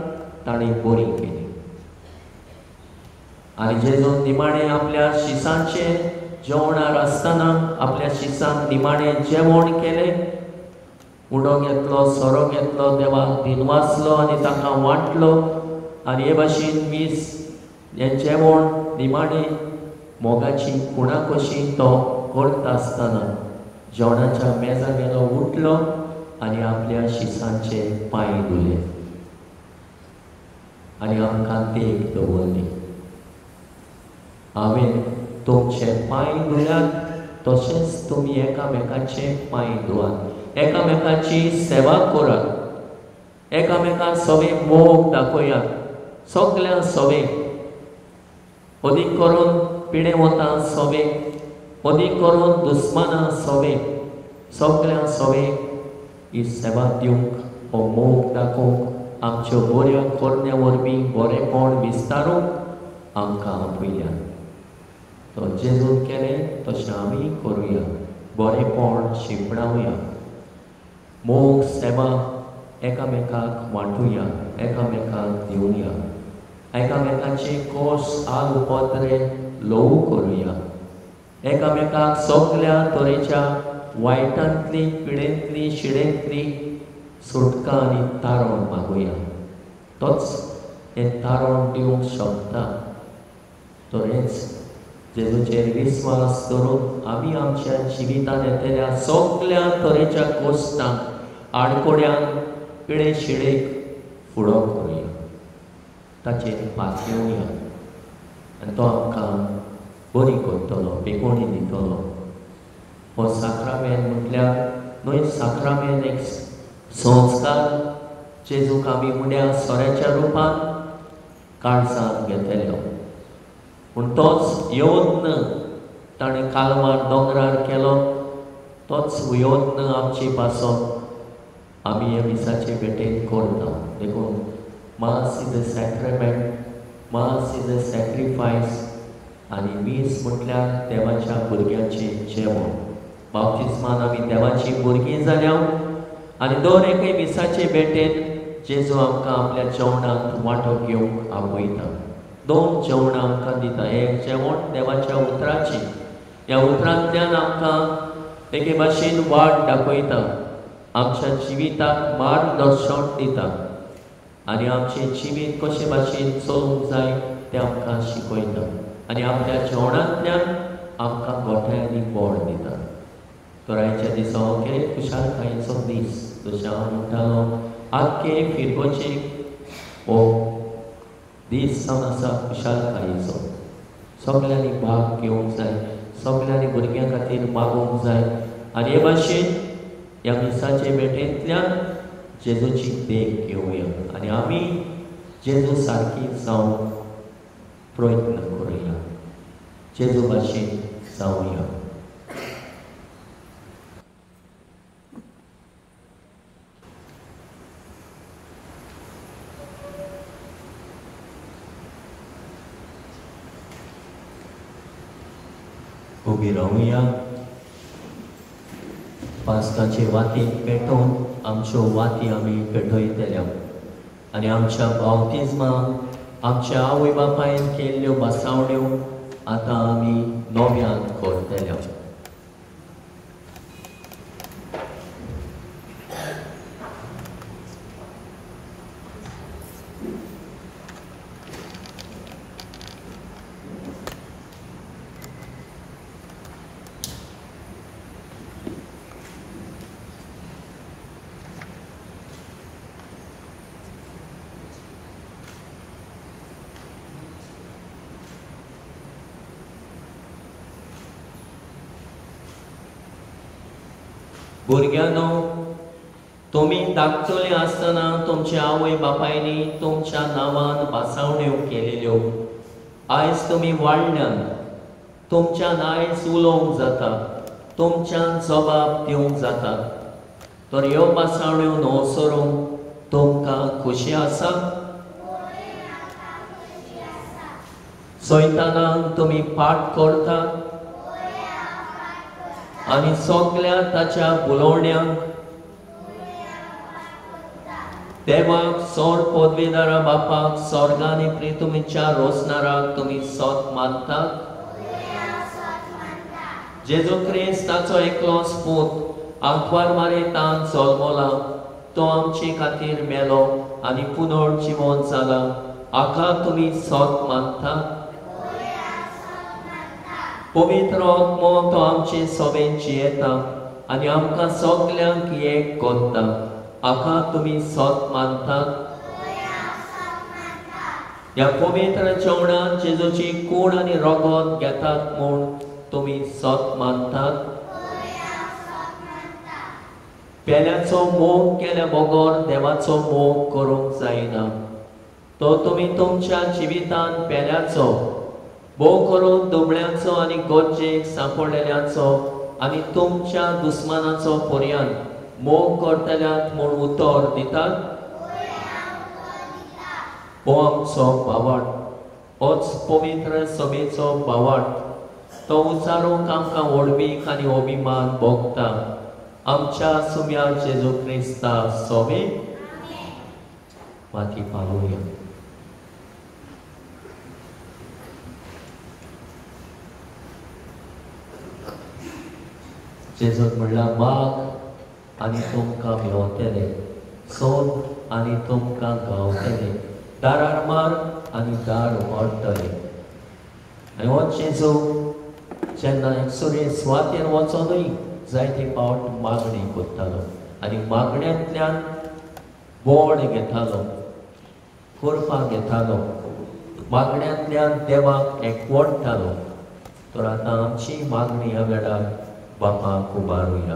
ताणें बरी केली. आनी जेजून निमाणें आपल्या शिसांचें जेवणार आसतना आपल्या शिसांक निमाणें जेवण केलें, उडो घेतलो, सोरो घेतलो, देवाक दिनवासलो आनी तांकां वांटलो. आनी हे भाशेन मीस हें जेवण निमाणें मोगाची खुणा कशी तो करता आसतना जेवणाच्या मेजा गेलो, उठलो आनी आपल्या शिसांचे पांय धुले आनी आमकां देख दवरली. हांवें तुमचे पांय धुल्यात तशेंच तुमी एकामेकाचे पांय धुवात, एकामेकाची सेवा करात, एकामेकां सवे मोग दाखयात, सगळ्यां सवे, अदीक करून पिडेवतां सवे, अदीक करून दुस्मानां सवे, सगळ्यां सवे ही सेवा दिवंक, हो मोग दाखोवंक, आमच्यो बऱ्या करण्या वरवीं बरेपण विस्तारूंक आमकां आपयल्या. तो जेजून केलें तशें आमी करुया, बरेपण शिंपडावया, मोग सेवा एकामेकाक वांटुया, एकामेकाक दिवया, एकामेकाचे कोस आल उपद्रे ल्हवू करुया, एकामेकाक सगल्या तरेच्या वायटांतली पिडेंतली शिडेंतली सुटका आनी तारण मागुया. तोच हें तारण दिवंक शकता. तरेंच जेजूचेर विस्वास धरून आमी आमच्या जिवितांत येतल्या सगल्या तरेच्या कोश्टांक, आडकोड्यांक, पिडे शिडेक फुडो करुया, ताचेर पातयेवया आनी तो आमकां बरी करतलो, बेगोणी दितलो. हो साक्रामेंत म्हटल्यार न्हय, साक्रामेंत एक संस्कार जेजूक आमी उण्या सोऱ्याच्या रुपान काळजांत घेतलो, पूण तोच यत्न ताणें कालवार दोंगरार केलो, तोच यत्न आमचे पासत आमी ह्या मिसाचे भेटेन करता. देखून mass is a sacrament, mass is a sacrifice आनी मीस म्हटल्यार देवाच्या भुरग्याचें जेवण. बाप्तिस्मान आमी देवाची भुरगीं जाल्या आनी दर एके मिसाचे भेटेन जेजू आमकां आपल्या जेवणांत वांटो घेवंक आपयता. दोन जेवणां आमकां दिता. एक जेवण देवाच्या उतराचें, ह्या उतरांतल्यान आमकां एके भाशेन वाट दाखयता, आमच्या जिविताक मार्गदर्शन दिता आनी आमचें जिवीत कशे भाशेन चलोवंक जाय तें आमकां शिकयता आनी आपल्या जेवणांतल्यान आमकां गोठ्यां आनी गोड दिता. तर आयच्या दिसा हो कितें खुशालकायेचो दीस. जशें हांव म्हणटालो आख्खे फिरगोचे हो दीस जावन आसा खुशालकायेचो. सगल्यांनी भाग घेवंक जाय, सगल्यांनी भुरग्यां खातीर मागूंक जाय आनी हे भाशेन ह्या मिसाचे भेटेंतल्यान जेजूची देख घेवया आनी आमी जेजू सारकी जावंक प्रयत्न करुया, जेजू भाशेन जावया. उबी रावया. पास्काचे वाती पेटोवन आमच्यो वाती आमी पेटयतल्या आनी आमच्या बाप्तिज्माक आमच्या आवय बापायन केल्ल्यो बसावण्यो आतां आमी नव्यान करतल्या. भुरग्यांनो, तुमी धाकटुले आसतना तुमच्या आवय बापायनी तुमच्या नांवान भासावण्यो केलेल्यो. आयज तुमी वाडल्यान, तुमच्यान आयज उलोवंक जाता, तुमच्यान जबाब दिवंक जाता. तर ह्यो भासावण्यो न्हवसरूंक तुमकां खोशी आसा? सैतानाक तुमी पाठ करतात आनी सगल्या ताच्या उलोवण्यांक देवाक सोड पदवेदारा बापाक स्वर्गांनी प्रितुमीच्या रोसणाराक तुमी सत मानतात. जेजू क्रिस्त ताचो एकलोच पूत आंकवार मारेतान जल्मला, तो आमचे खातीर मेलो आनी पुनर्जिवन जाला. हाका तुमी सत मानतात. पवित्र आत्मो तो आमचे सभेन जियेता आनी आमकां सगल्यांक एक करता. हाका तुमी सत मानतात. ह्या पवित्र जेवणान जेजूची कूड आनी रगत घेतात म्हूण तुमी सत मानतात. पेल्याचो मोग केल्या बगर देवाचो मोग करूंक जायना. तो तुमी तुमच्या जिवितान पेल्याचो भोव करून दुबळ्यांचो आनी गरजेक सांपडलेल्यांचो आनी तुमच्या दुस्मानाचो पर्यान मोग करतल्यात म्हूण उतर दितात. हो आमचो बावाट, होच पवित्र सभेचो बावाट. तो उचारूंक आमकां व्हडवीक आनी अभिमान भोगता. आमच्या सुम्या जेजू क्रिस्ता सोबे माती पालोवया. जेजून म्हणल्यार माग आनी तुमकां मेवतले, सोद आनी तुमकां गावतले, दारार मार आनी दार उगडटले. आनी हो जेजू जेन्ना एकसुरे सुवातेर वचोनूय जायते फावट मागणी करतालो आनी मागण्यांतल्यान बोड घेतालो, करपा घेतालो, मागण्यांतल्यान देवाक एकवटतालो. तर आतां आमची मागणी ह्या वेळार बापाक उबारुया.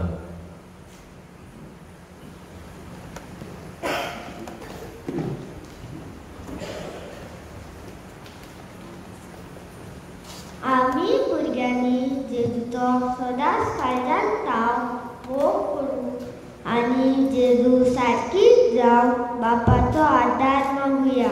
आमी भुरग्यांनी जेजूचो सदांच काळजान ताव मोग करूं आनी जेजू जावंक बापाचो आदार मागुया.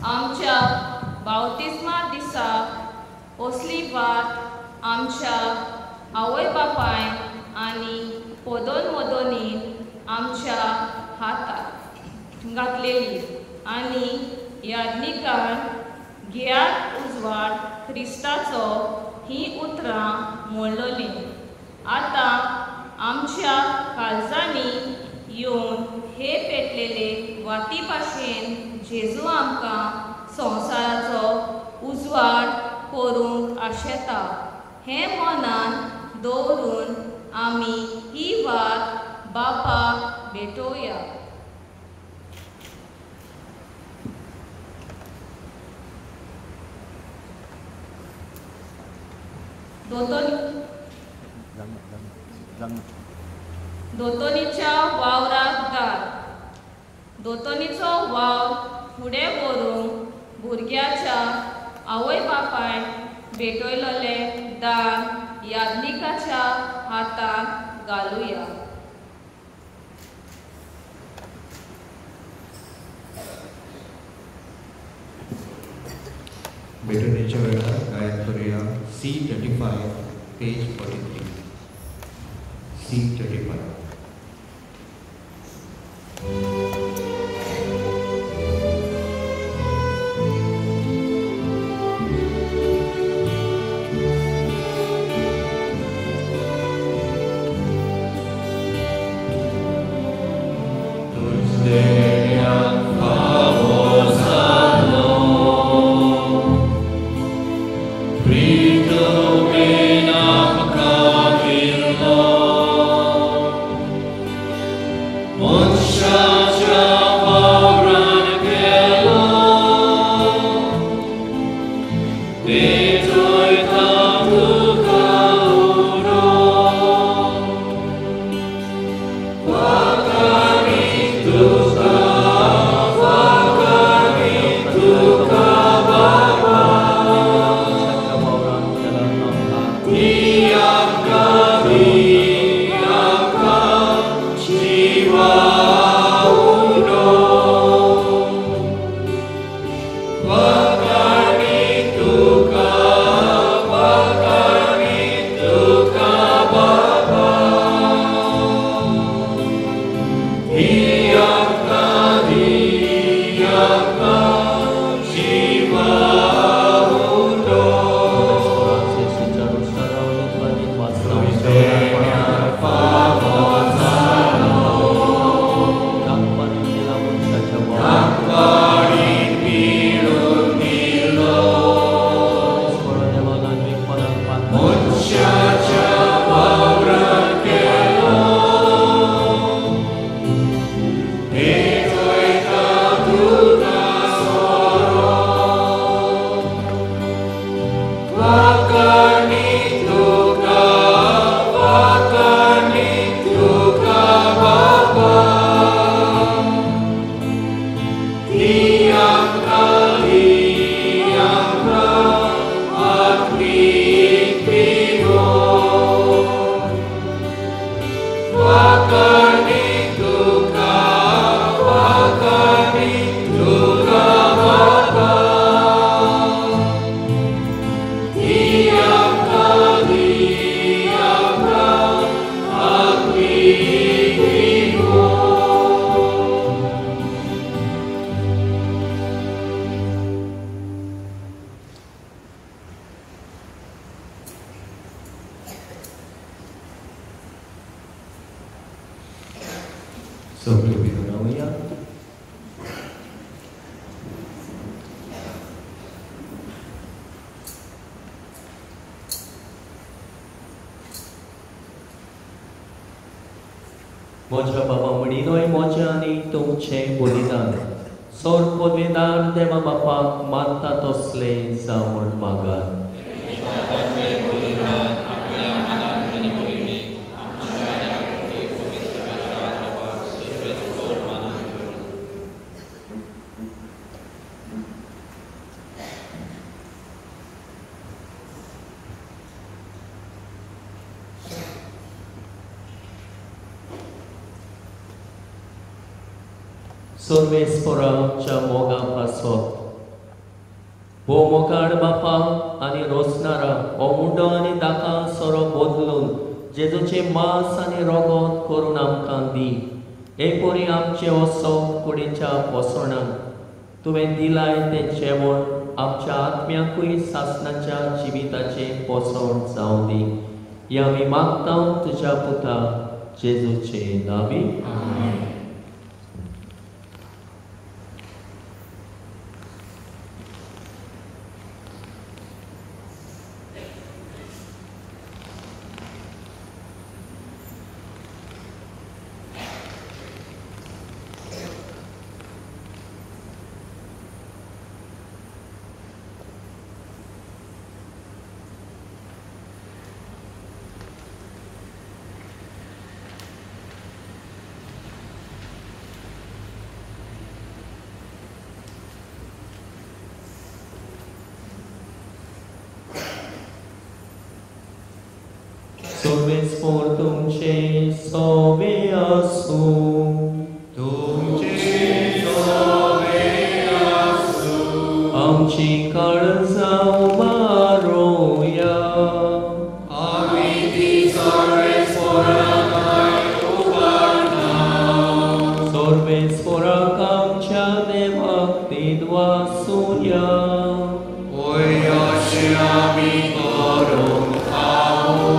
आमच्या बावतिस्मा दिसा असली वात आमच्या आवय बापायन आनी पदोन मदोनीन आमच्या हाताक घातलेली आनी याज्ञिकान घेयात उजवाड क्रिस्ताचो ही उतरां म्हणलोलीं. आतां आमच्या काळजांनी येवन हे पेटलेले वाती भाशेन जेजू आमकां संवसाराचो उजवाड करूंक आशेता हें मनान दवरून आमी ही वात बापाक भेटोवया. दोतोनीच्या वावराक दान. दोतोनीचो वावर फुडें व्हरूंक भुरग्याच्या आवय बापायन भेटयलेलें दान याज्ञिकाच्या हातांत घालुया. भेटवणेच्या वेळार गायन करूया C35 page 43. C35. म्हज्या बाबा म्हणिनोय म्हजें आनी तुमचें बलिदान सोर पदवेदार देवा बापाक मानता तसलें जावं म्हूण मागात. सर्वेस्पराच्या मोगा पासत हो मोगाळ बापा आनी रोसणारा हो मुंडो आनी दाका सोरो बदलून जेजूचें मांस आनी रोगोत करून आमकां दी. हे परी आमचें असो कुडीच्या पोसणाक तुवें दिलाय तें जेवण आमच्या आत्म्याकूय सासणाच्या जिविताचें पोसण जावं दी. ह्या आमी मागता तुज्या पुता जेजूचे नांवी. सर्वेस्पोर तुमचे सोवे आसूं. तुमचे सोवे आसूं. आमची काळजां उबारोया. आमी ती सर्वेस्पोराक उबारना. सर्वेस्पोराक आमच्या देवाक दिनवासुया. वय अशें आमी करूंक फावो.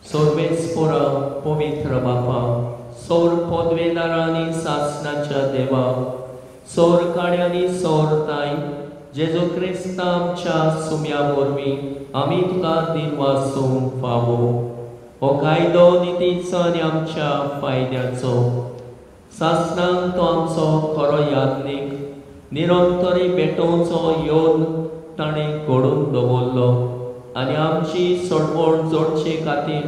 सर्वेस्पोरा पवित्र बापा, सौर पदवेदारांनी सासनाच्या देवा, सौर काड्यांनी सौर ताय जेजू क्रिस्ता आमच्या सुम्या वरवीं आमी तुका दिनवासूंक फावो. हो कायदो नितीचो आनी आमच्या फायद्याचो. सासनाक तो आमचो खरो याज्ञीक निरंतरी भेटोवचो येवन ताणें घडोवन दवरलो आनी आमची सोडवण जोडचे खातीर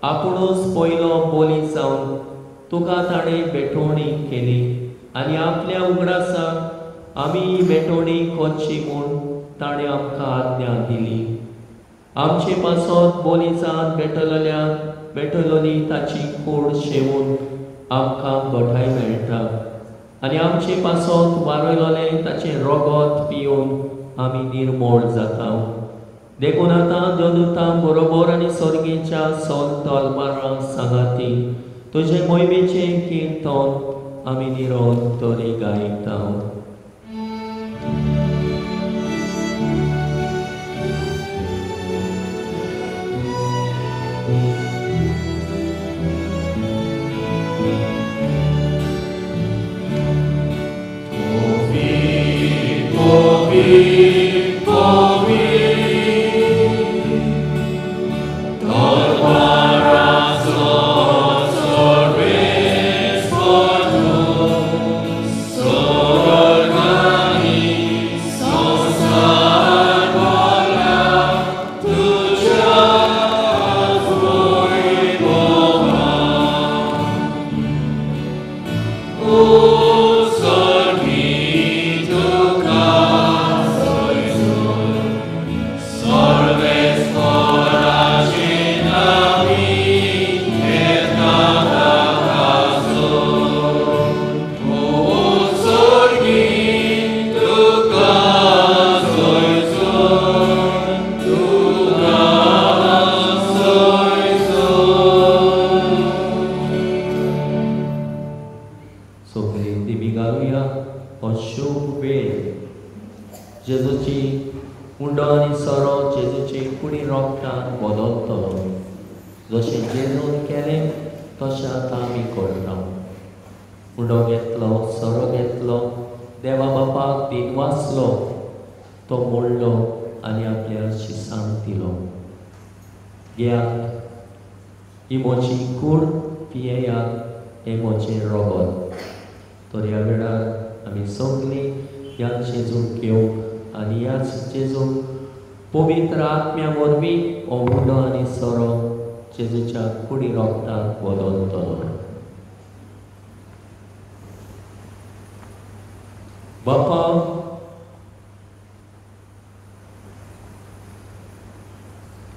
आपुणूच पयलो बोली जावन तुका ताणें भेटवणी केली आनी आपल्या उगडासाक आमी ही भेटवणी करची म्हूण ताणें आमकां आज्ञा दिली. आमचे पासत बोली जावन भेटलेली ताची कूड शेवून आमकां घटाय मेळटा आनी आमचे पासत वारयलें ताचें रगत पिवन आमी निर्मोळ जाता. देखून आतां देवदूतां बरोबर आनी सर्गेच्या संत तलवारां सांगाती तुजे मोहिमेचें किर्तन आमी निरंतरी गायता.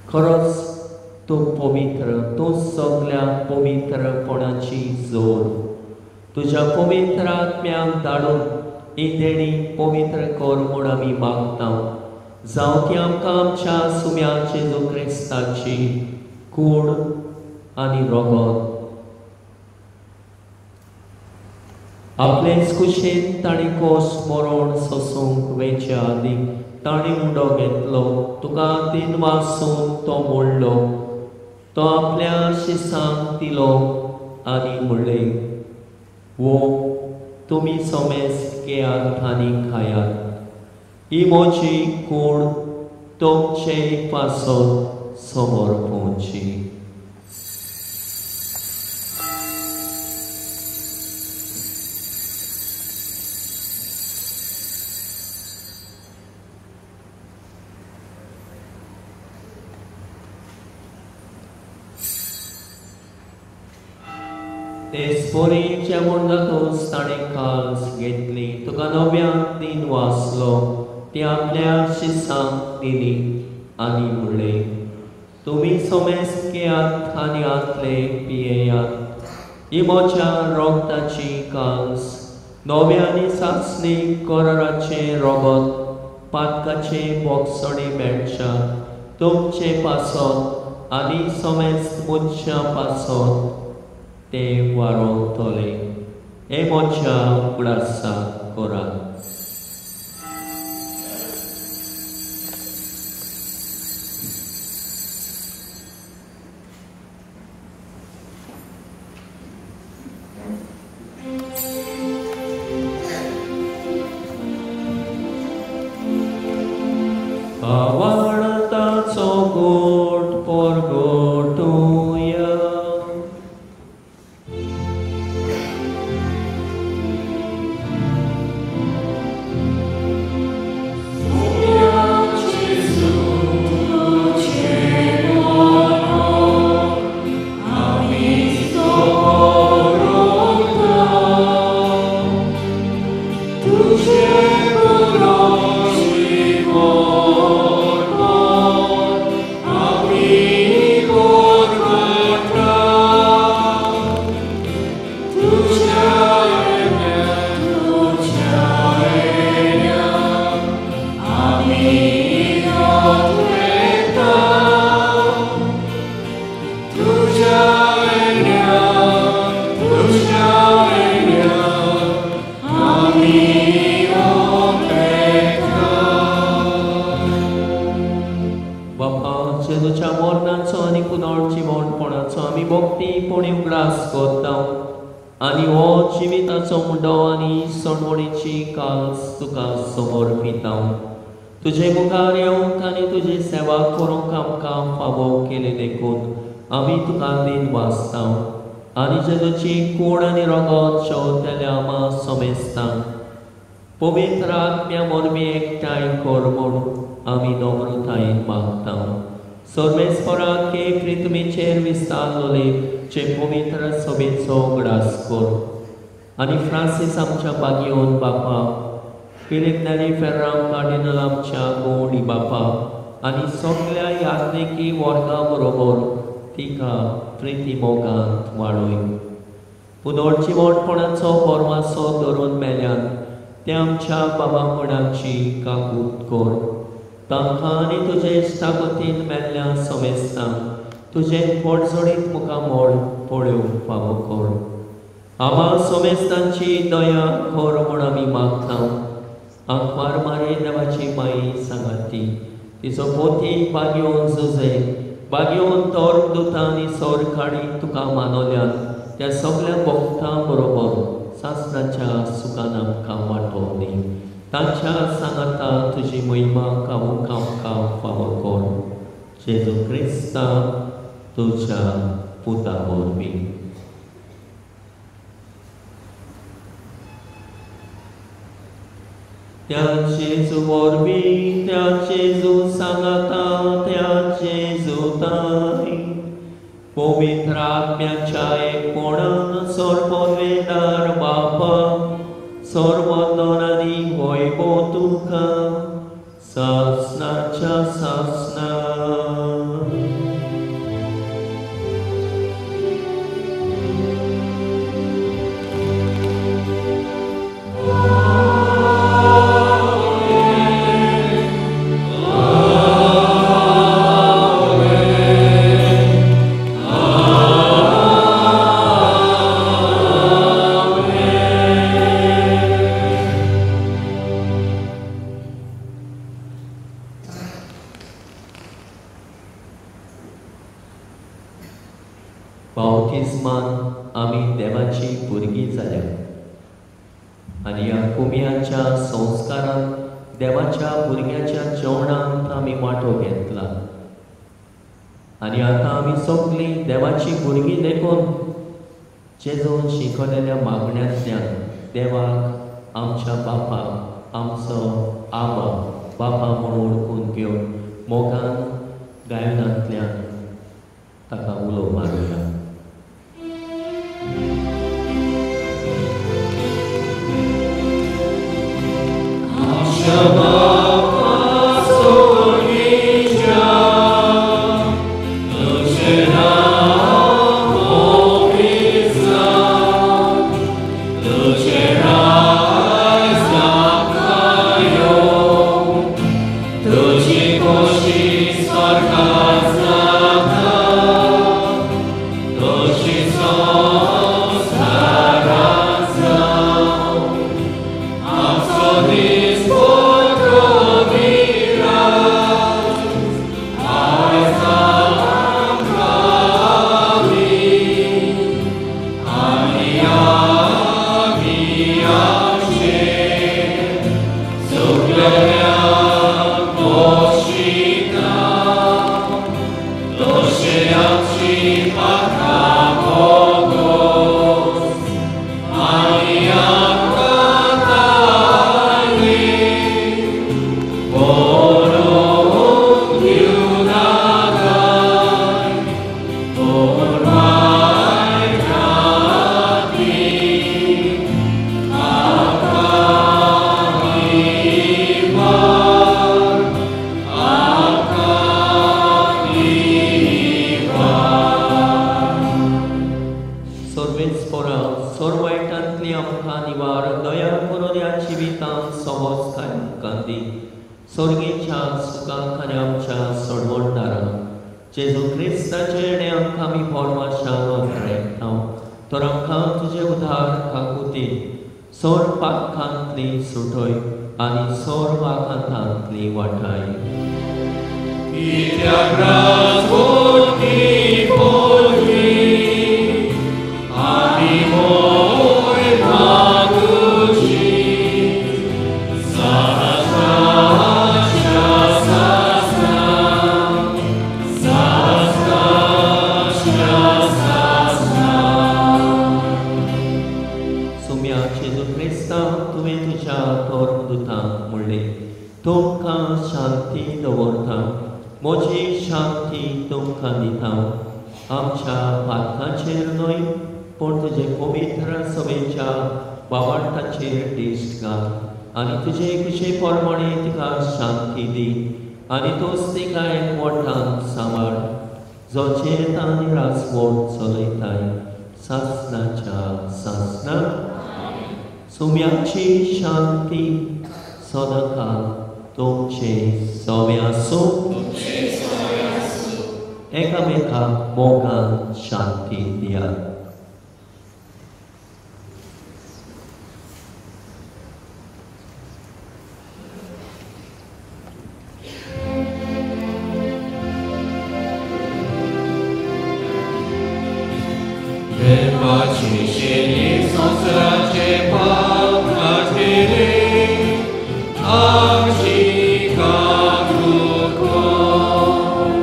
खरोच तूं पवित्र, तूं सगल्या पवित्रपणाची जोड. तुज्या पवित्र आत्म्याक धाडून ही देणी पवित्र कर म्हूण आमी मागता. जावं ती आमकां आमच्या सुम्या जेजू क्रिस्ताची कूड आनी रगत. आपलेच कुशेन ताणें कोस मरण सोसूंक वेच्या आदीं ताणें उंडो घेतलो, तुका दिनवासून तो मोडलो, तो आपल्या शिसांक दिलो आनी म्हणलें, वो तुमी सोमेस घेयात आनी खायात, ही म्हजी कूड तुमचे पासत समोर पोवची. तेच जेवण जातूच ताणें काल्स घेतली, तुका नव्यान दिन वाचलो, ती आपल्या शिसांक दिली आनी म्हणलें, तुमी सोमेस्त घेयात आनी आतले पियेयात. ही म्हज्या रोगताची कांस, नव्या आनी सासणी कराराचें रोगत, पातकाचें बोगसणें मेळच्या तुमचे पासत आनी सोमेस्त मनशां पासत तें वारोवतलें. हें म्हज्या उगडासाक करात. आवाळताचो गोट परगटुया. आनी हो जिविताचो मुंडो आनी सणवणीची कास तुका समर्पिता. तुजे मुखार येवंक आनी तुजी सेवा करूंक आमकां फावो केली देखून आमी तुका दिन वाचता. आनी जेजूची कूड आनी रगत शेवतेल्या आमा समेस्ता पवित्र आत्म्या वरवीं एकठांय कर म्हूण आमी नम्रतायेन मागता. सर्वेस्पराक के पृथ्वीचेर विस्तारलोले चे पवित्र सभेचो उगडास कर आनी फ्रांसीस आमच्या बागियोन बापा, फिलीप नेरी फेर्रांव कार्डिनल आमच्या गोंडी बापा आनी सगल्या याज्ञिकी वर्गा बरोबर तिका प्रिती मोगांत वाडय. पुनर्जिवणपणाचो बोरवासो धरून मेल्यान ते आमच्या बाबा मणाची काकूत कर. तांकां आनी तुजे इश्टागतीन मेल्ल्या समेस्तांक तुजें पोटजोडीत मुखामळ पळोवंक फावो कर. आमा समेस्तांची दया कर म्हूण आमी मागता. आंकवार मारी देवाची माई सांगाती, तिचो पोती बागयोन जुजे बागयोन तोर दुतां आनी सोरखाडी तुका मानवल्यान त्या सगल्या भक्तां बरोबर सासणाच्या सुखान आमकां वांटो दी. तांच्या सांगाता तुजी महिमा गावूंक आमकां फावो कर. जेजू क्रिस्ता तुज्या पुता वरवीं. त्या जेजू वरवीं, त्या जेजू सांगाता, त्या जेजू ताई पवित्र आत्म्याच्या एकपणान सर्ववेदार बापा सर्वदनांनी वैभव तुका सासणाच्या सासणा. बाप्तिस्मान आमी देवाची भुरगीं जाल्या आनी ह्या कुमयाच्या संस्कारान देवाच्या भुरग्याच्या जेवणांत आमी वांटो घेतला आनी आतां आमी सगळीं देवाची भुरगीं देखून जेजून शिकयलेल्या मागण्यांतल्यान देवाक आमच्या बापाक आमचो आबा बापा म्हूण वळखून घेवन मोगान गायनांतल्यान ताका उलो मारुया. आमच्या बापा सोडीच्या तुजी खोशी स्वर्गात जाता तशी संवसारांत जावं आमचो दीस पोटो दिरात आयज आमकां दी आनी आमी आमचे चुकलेल्यांक बक्षिता तशें आमची पात्रां भोगोस आनी आमकां ताणी बरोवन दिवं नाकाय पूण वायटांतली आमकां निवार आमकां निवार. सर्वेस्परा सोरवायटांतली आमकां निवार दया करून ह्या जिवितांत सहजताय आमकां दी सोर्गेच्या सुखाक आनी आमच्या सोडवणदारा जेजू क्रिस्ताचे येणे आमकां आमी पोरमाशान वापरता तर आमकां तुजे उदार काकुतीन सोर पातकांतली सुटय आनी सोर वाकांतांतली वाटाय. कित्याक राजवटी पडली आनी मोयमा तुजी सासणाच्या सासणा सासणाच्या सासणा. सुम्या जेजू क्रिस्ता तुवें तुज्या धर्मदुतांक म्हणलें तुमकां शांती दवरता म्हजी शांती तुमकां दिता आमच्या पातकांचेर न्हय पूण तुजे पवित्र सभेच्या बाबांटाचेर दिश्ट घाल आनी तुजे खुशे प्रमाणे तिका शांती दी आनी तूंच तिका एकवटान सांबाळ जो जेता आनी राजवट चलयताय सासणाच्या सासणाक. सुम्याची शांती सदांकाळ तुमचे सवे आसूं. एकामेकाक मोगान शांती दियात. देवाची शेली संवसाराचे पाप काडटले आमची काकूट कर.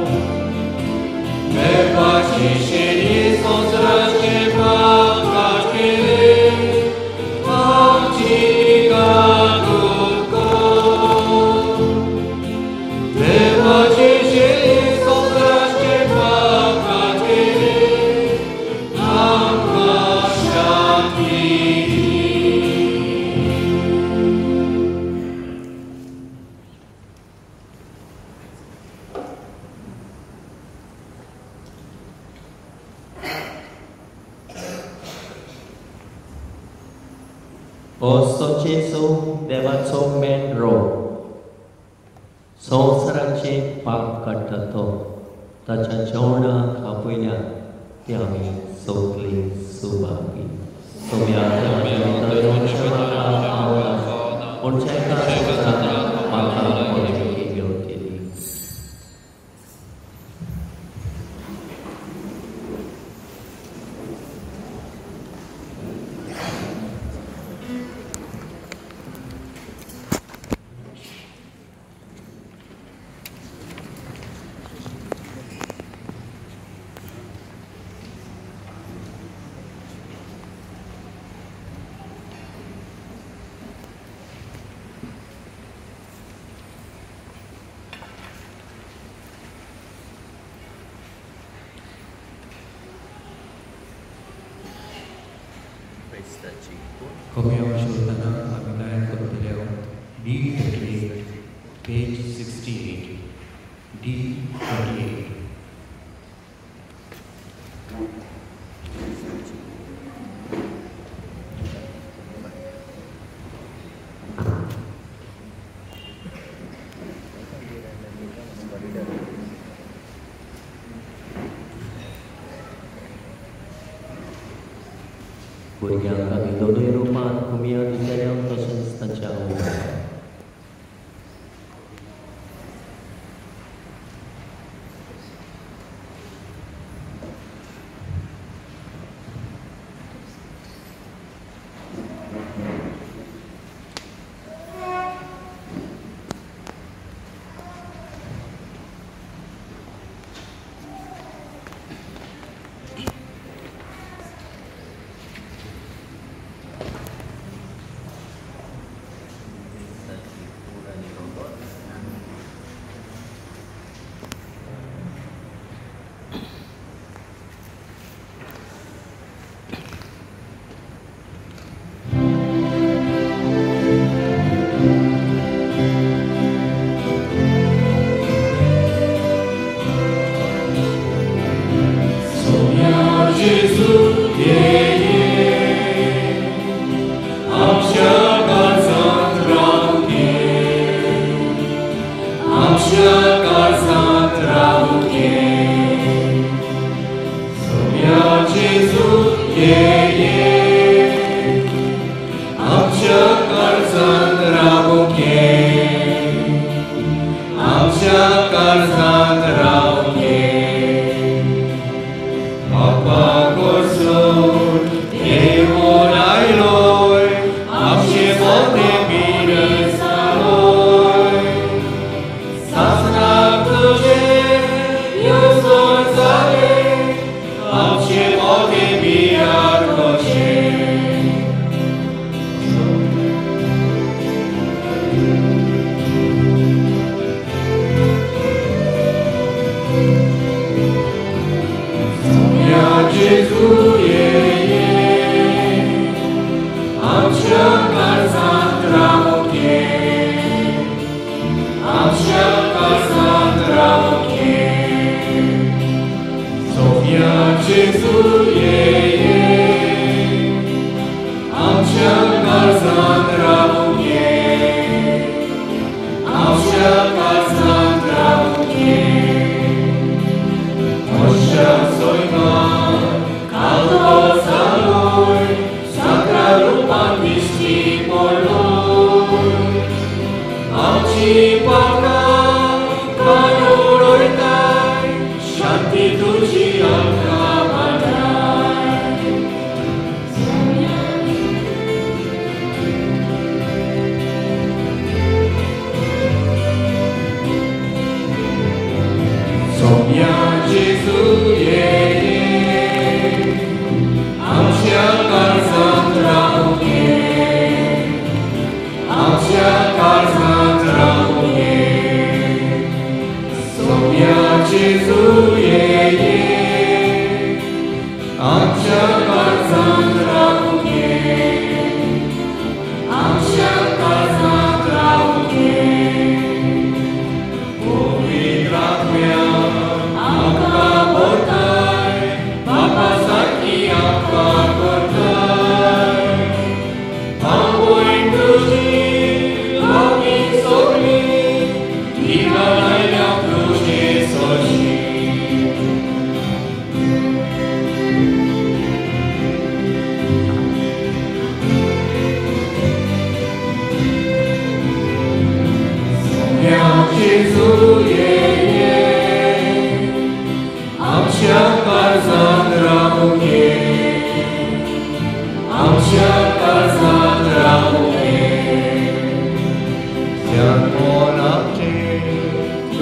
देवाची शेली संवसाराचे पाप काडटले आमची काकूट कर. देवाची शेली संवसाराचे पाप काडटले आमकां शांती दी. असो जेजू देवाचो मेंढरो संवसाराचे पाप काडटा तो ताच्या जेवणाक आपयल्यात ते आमी सगळीं सुभागी. सोम्या पूण एका म्हाका भलायकी घेवतली. कमी शोधताना आमी गायन करतले D38, page 68, D38. भुरग्यांक आमी दोनूय रुपान कुमिया दितले तशेंच तांच्या आवय.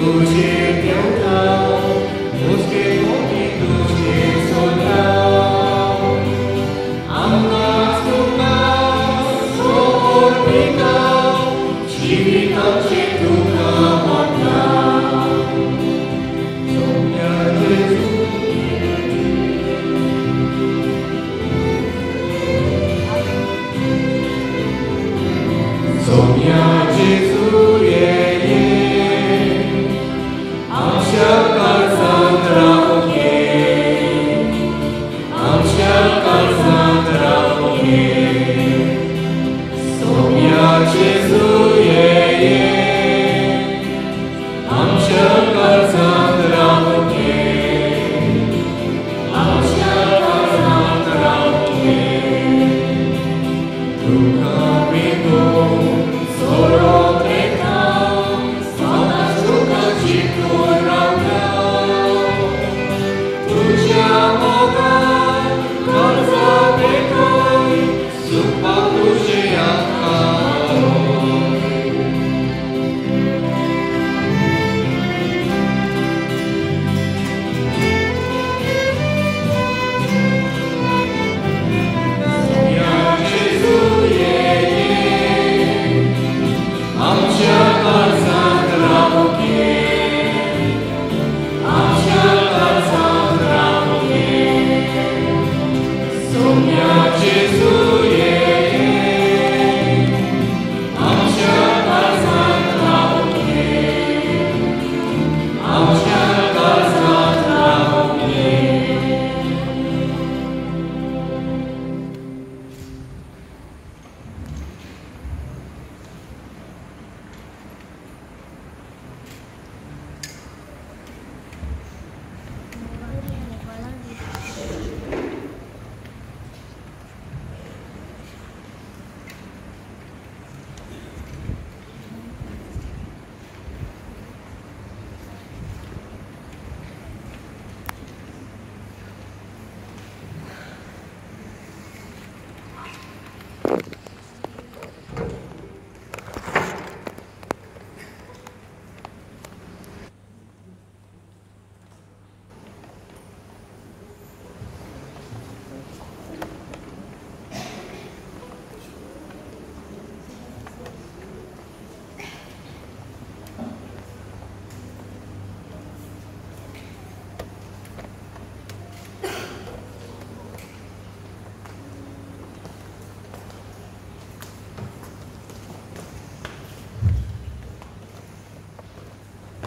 Tuji आमच्या काळजांत रावूंक ये.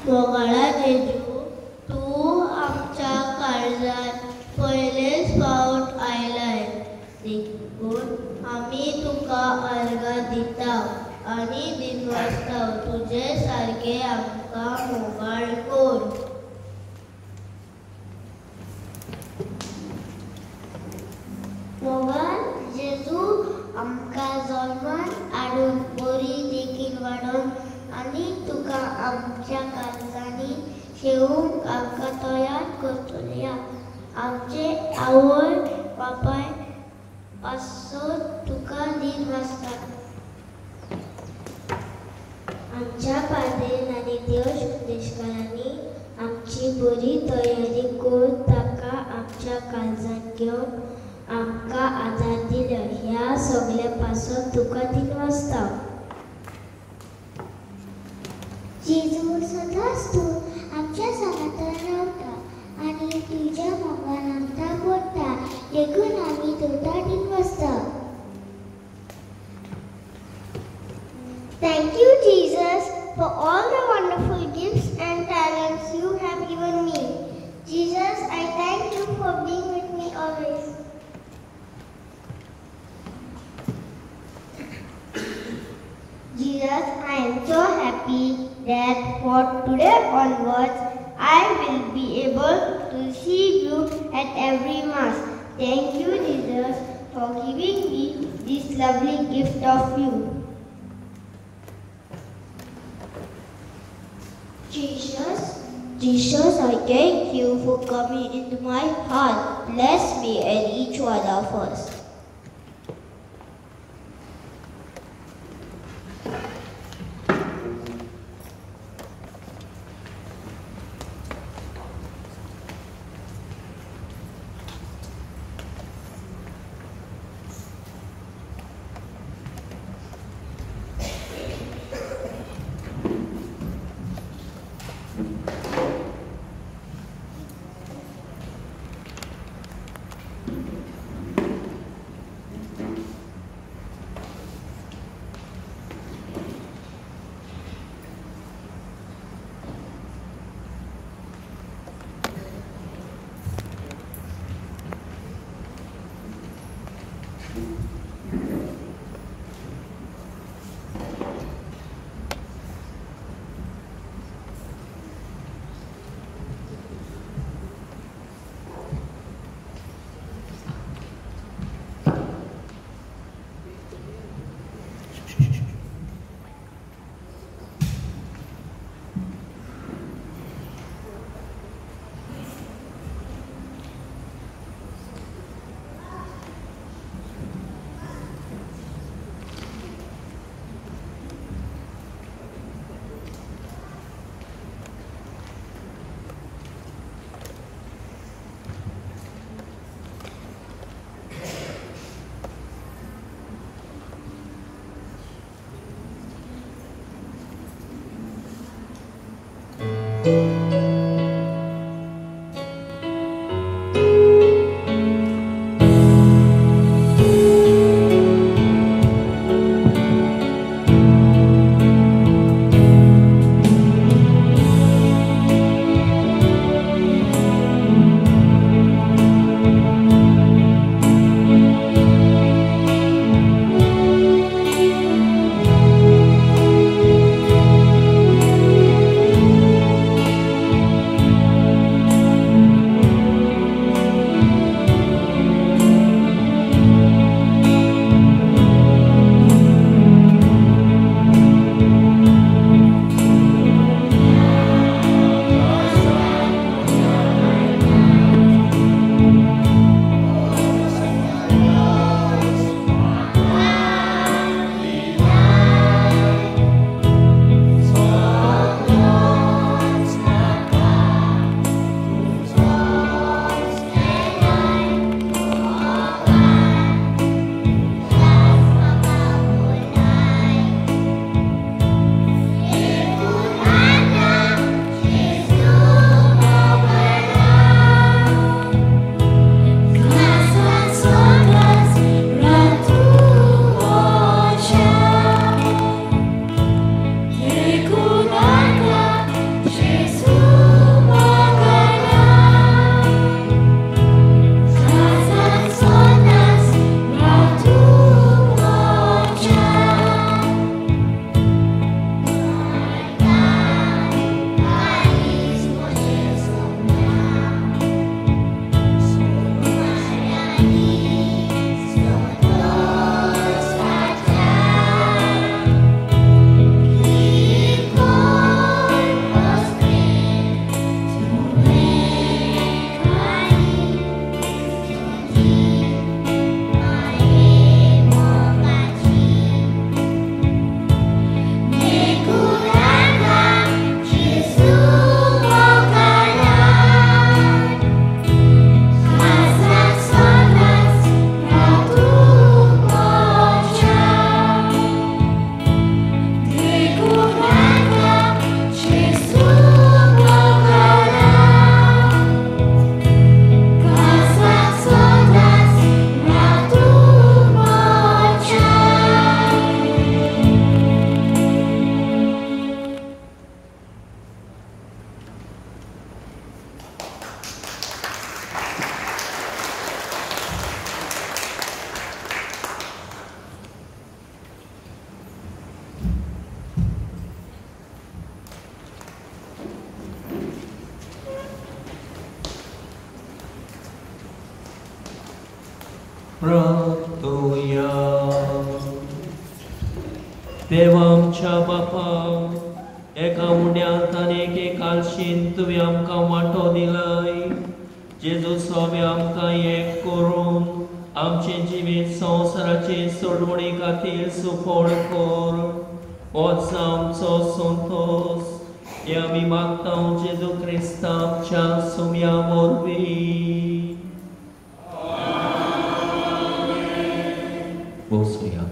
मोगाळा जेजू, तूं आमच्या काळजांत पयलेच फावट आयलाय, देखून आमी तुका अर्गां दिता आनी दिनवासता. तुजे सारके आमकां मोगाळ कर. मोगाळ जेजू, आमकां जल्मान हाडून बरी देखीन वाडोवन आनी तुका आमच्या काळजांनी शेवूंक आमकां तयार करतल्या. आमचे आवय बापाय पासून तुका दिनवासता. आमच्या पाद्रीन आनी देव संदेशकारांनी आमची बरी तयारी करून ताका आमच्या काळजांत घेवन आमकां आदार दिलो. ह्या सगल्या पासून तुका दिनवासता. जेजू, सदांच तूं आमच्या सांगातान रावता आनी तुज्या मोगान आमकां गोडटा, देखून आमी तुका दिनवासता. Thank you, Jesus, for all the wonderful gifts and talents you have given me. Jesus, I thank you for being with me always. Jesus, I am so happy that for today onwards, I will be able to see you at every Mass. Thank you, Jesus, for giving me this lovely gift of you. Jesus, I thank you for coming into my heart. Bless me and each one of us. प्रार्थुया. देवा आमच्या बापा, एका उण्यांत आनी एके कालशीन तुवें आमकां वांटो दिलाय. जेजू स्वामी आमकां एक करून आमचें जिवीत संवसाराचे सोडवणी खातीर सुफळ कर. होच आमचो संतोश हे आमी मागता जेजू क्रिस्ता आमच्या सुम्या वरवीं. बसुया.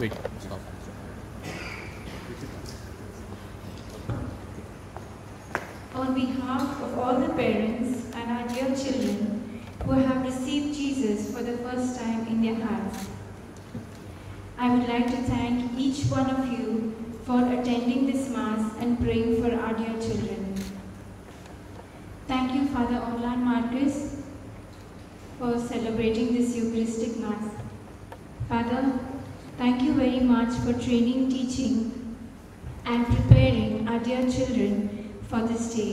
Wait, stop. On behalf of all the parents and our dear children who have received Jesus for the first time in their hearts, I would like to thank each one of you for attending this Mass and praying for our dear children. Thank you, Father Orlan Marcus, for celebrating this Eucharistic Mass. Father, thank you very much for training, teaching, and preparing our dear children for this day.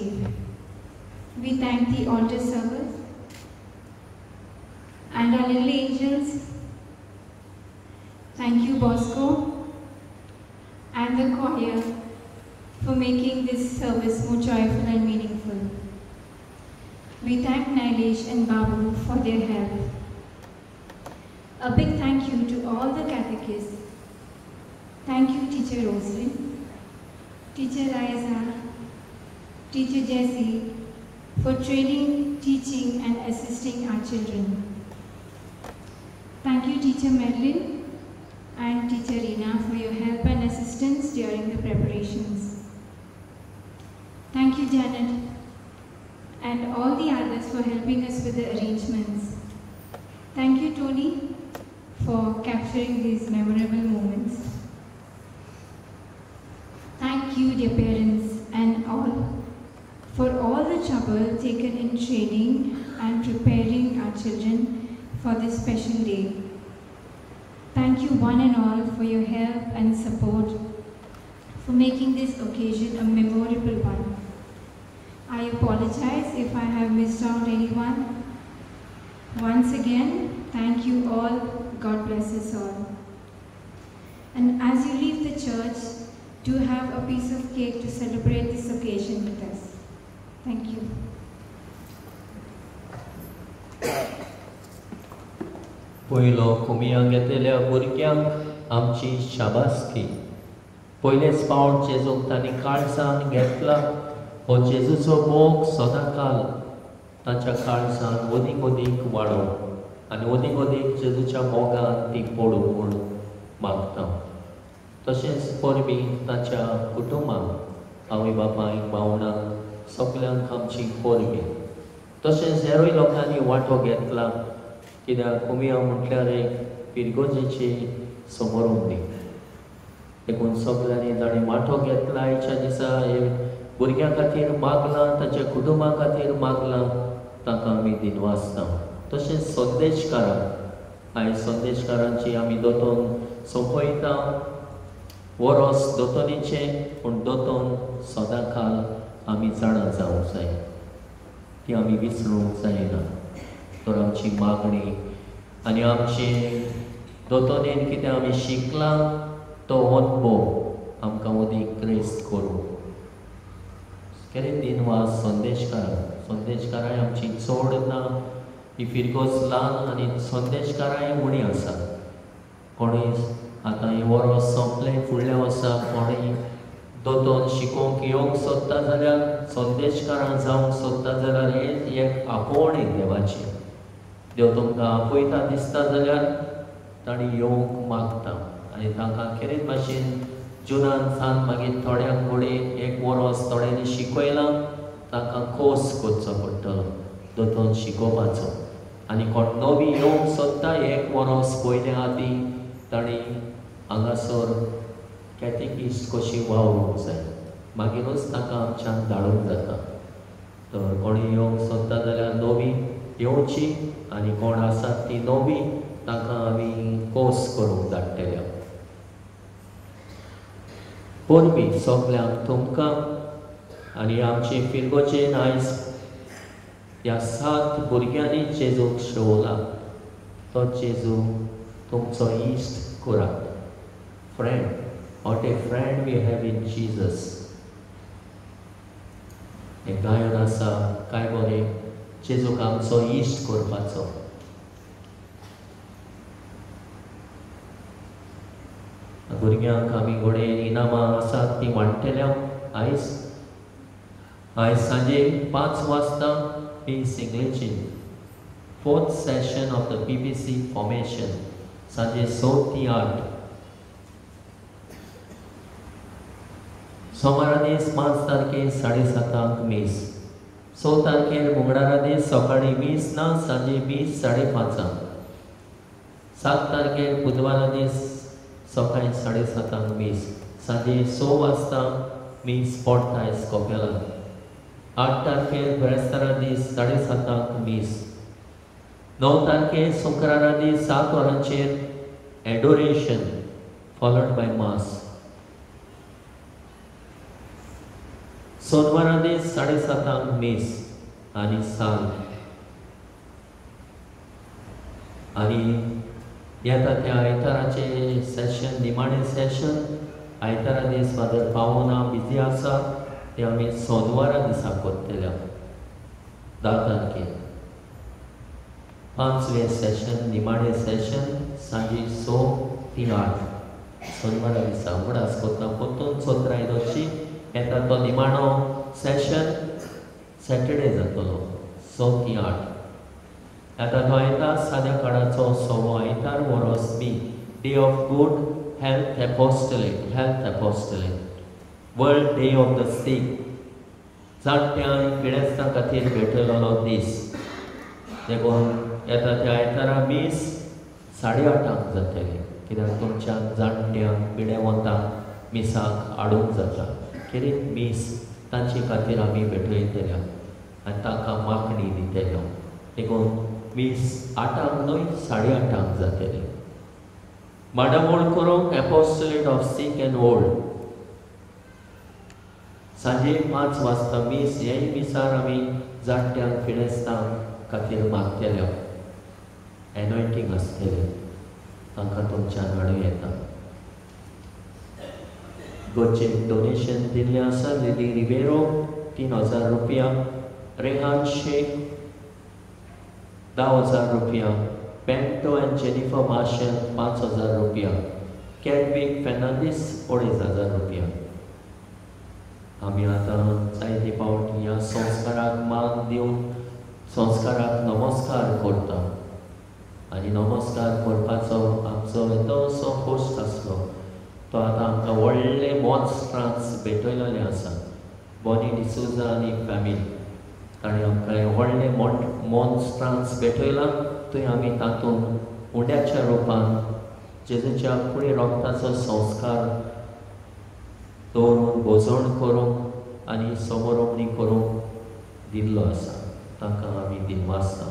We thank the altar servers and our little angels. Thank you, Bosco, and the choir for making this service more joyful and meaningful. We thank Nailesh and Babu for their help. A big thank you to all the catechists. Thank you, Teacher Roslyn, Teacher Liza, Teacher Jessie, for training, teaching, and assisting our children. Thank you, Teacher Madeline and Teacher Rina, for your help and assistance during the preparations. Thank you, Janet, and all the others for helping us with the arrangements. Thank you, Tony, for capturing these memorable moments. Thank you, dear parents and all, for all the trouble taken in training and preparing our children for this special day. Thank you one and all for your help and support for making this occasion a memorable one. I apologize if I have missed out anyone. Once again, thank you all. God bless us all. And as you leave the church, do have a piece of cake to celebrate this occasion with us. Thank you. पयलो कुमियांक घेतलेल्या भुरग्यांक आमची शाबासकी. पयलेच पावट जेजूक तांणी काळजान घेतला. हो जेजूचो मोग सदांकाल तांच्या काळजान ओदीक ओदीक वाडो आनी ओदीक ओदीक जेजूच्या मोगान ती पडूं म्हूण मागता. तशेंच परबी तांच्या कुटुंबाक, आवय बापायक, भावणांक, सगल्यांक आमची परबी. तशेंच हेरूय लोकांनी वांटो घेतला, कित्याक कुमिया म्हटल्यार एक पिरगोजेची समारंभ. देखून सगल्यांनी जाणें वांटो घेतला आयच्या दिसा हे भुरग्यां खातीर मागलां, ताच्या कुटुंबा खातीर मागलां, तांकां आमी दिनवासता. तशेंच संदेशकारांक, आयज संदेशकारांची आमी दोतोन सोंपयता. वरोस दोतोनीचें, पूण दोतोन सदांकाल आमी जाणा जावंक जाय, ती आमी विसरूंक जायना. तर आमची मागणी आनी आमची दोतोनीन कितें आमी शिकलां तो अनुभव आमकां ओदीक क्रेस्त करूं. केरे दिनवास संदेशकारांक. संदेशकारांय आमची चड ना, ही फिरगोज ल्हान आनी संदेशकारांय उणी आसा. कोणूय आतां हें वरोस सोंपलें, फुडल्या वर्सा कोणूय दोतोन शिकोवंक येवंक सोदता जाल्यार, संदेशकारां जावंक सोदता जाल्यार हें एक आपोवणें देवाचें. देव तुमकां आपयता दिसता जाल्यार तांणी येवंक मागता आनी तांकां खेरीत भाशेन जुनान सान मागीर थोड्यांक घडये एक वरोस थोड्यांनी शिकयलां, तांकां कोर्स करचो पडटलो दोतोन शिकोवपाचो. आनी कोण नवी येवंक सोदता एक वरोस पयले आदीं तांणी हांगासर कॅटेकिस्ट कशी वावरूंक जाय, मागीरूच तांकां आमच्यान धाडूंक जाता. तर कोणी येवंक सोदता जाल्यार नवी येवची आनी कोण आसात ती नवी तांकां आमी कोर्स करूंक धाडटले. परबी सगल्यांक तुमकां आनी आमचे फिरगोचे आयज ह्या 7 भुरग्यांनी जेजूक शेवला तो जेजू तुमचो इश्ट करात. Friend, what a friend we have in Jesus. हें गायन आसा काय बरें, जेजूक आमचो इश्ट करपाचो. भुरग्यांक आमी घोडे इनामां आसात ती वांट्टल्या. आयज आयज सांजे 5 वाजता मीस इंग्लिशीन 4th session of the PBC formation सांजे 6 ते 8. सोमारा दीस 5 तारखेर 7:30 मीस, 6 तारखेर मंगळारा दीस सकाळीं मीस ना, सांजे मीस 5:30. 7 तारखेर बुधवारा दीस सकाळीं 7:30 मीस, सांजे 6 वाजता मीस पोर्तायस कोपेलान. 8 तारखेर बिरेस्तारा दीस 7:30 मीस. 9 तारखेर शुक्रारा दीस 7 वरांचेर एडोरेशन फॉलोड बाय मास. सोनवारा दीस 7:30 मीस आनी साल. आनी येता त्या आयताराचें सेशन, निमाणें सेशन आयतारा दीस फादर पावना बिजी आसा, ते आमी सोनवारा दिसा करतले 10 तारखेर. 5वें सेशन, निमाणें सेशन सांजे 6 ते 8 सोनवारा दिसा. उगडास करता परतून 17 आयदोची येता तो निमाणो सेशन सॅटर्डे जातलो 6 ते 8. आतां तो आयतार साद्या काळाचो 6वो आयतार वरोस बी day of good health apostolate, health apostolate, world day of the sick, जाणट्या आनी पिडेस्तां खातीर भेटयलेलो दीस. देखून येता त्या आयतारा मीस 8:30 जातली, कित्याक तुमच्या जाणट्यांक पिडेवंतांक मिसाक हाडूंक जाता. कितें मीस तांचे खातीर आमी भेटयतले आनी तांकां मागणी दितले. देखून मीस 8 न्हय 8:30 जातली. मांडावळ करूंक apostolate of sick and old सांजे 5 वाजता मीस. ह्याय मिसार आमी जाणट्यांक पिडेस्तांक खातीर मागतले, एनॉयंटींग आसतलें, तांकां तुमच्यान हाडूं येता. गोचेक डोनेशन दिल्लें आसा लिली रिबेरो 3000 रुपया, रेहान शेख 10,000 रुपया, पेंटो एंड जेनिफर मार्शल 5,000 रुपया, कॅडविक फेर्नांडीस 2,500 रुपया. आमी आतां जायते फावट ह्या संस्काराक मान दिवन संस्काराक नमस्कार करता आनी नमस्कार करपाचो आमचो येदोसो होस्ट आसलो तो आतां आमकां व्हडले मॉन्स्ट्रांस भेटयलेले आसा. बॉनी डिसोजा आनी फॅमिली ताणें आमकां हें व्हडलें मॉन्स्ट्रांस भेटयलां. थंय आमी तातूंत उंड्याच्या रुपान जेजूच्या कुडी रोगताचो संस्कार दवरून भोजण करूंक आनी समोरोपणी करूंक दिल्लो आसा. तांकां आमी दिनवासता.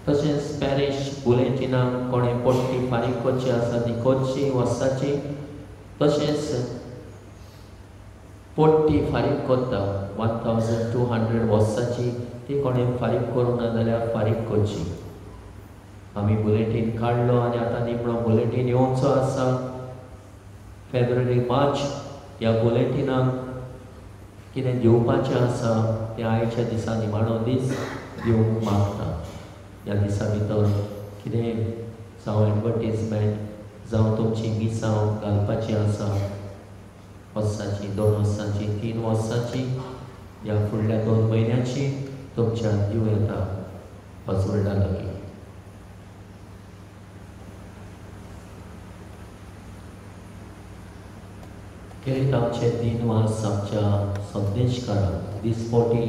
तशेंच पॅरीश बुलेटिनाक कोणें पट्टी फारीक करची आसा ती करची वर्साची. तशेंच पट्टी फारीक करता 1200 वर्साची, ती कोणें फारीक करूंक ना जाल्यार फारीक करची. आमी बुलेटीन काडलो आनी आतां निमणो बुलेटीन येवचो आसा फेब्रुवारी मार्च. ह्या बुलेटिनाक कितें दिवपाचें आसा तें आयच्या दिसा निमाणो दीस दिवंक मागता. ह्या दिसा भितर कितें जावं एडवर्टीजमेंट जावं तुमची मिसांव घालपाची आसा वर्साची, 2 वर्सांची, 3 वर्सांची ह्या फुडल्या 2 म्हयन्याची तुमच्यान दिवं येता पासवर्डा लागीं. खेरीत आमचे दिनवास आमच्या संदेशकारांक दिसपोटी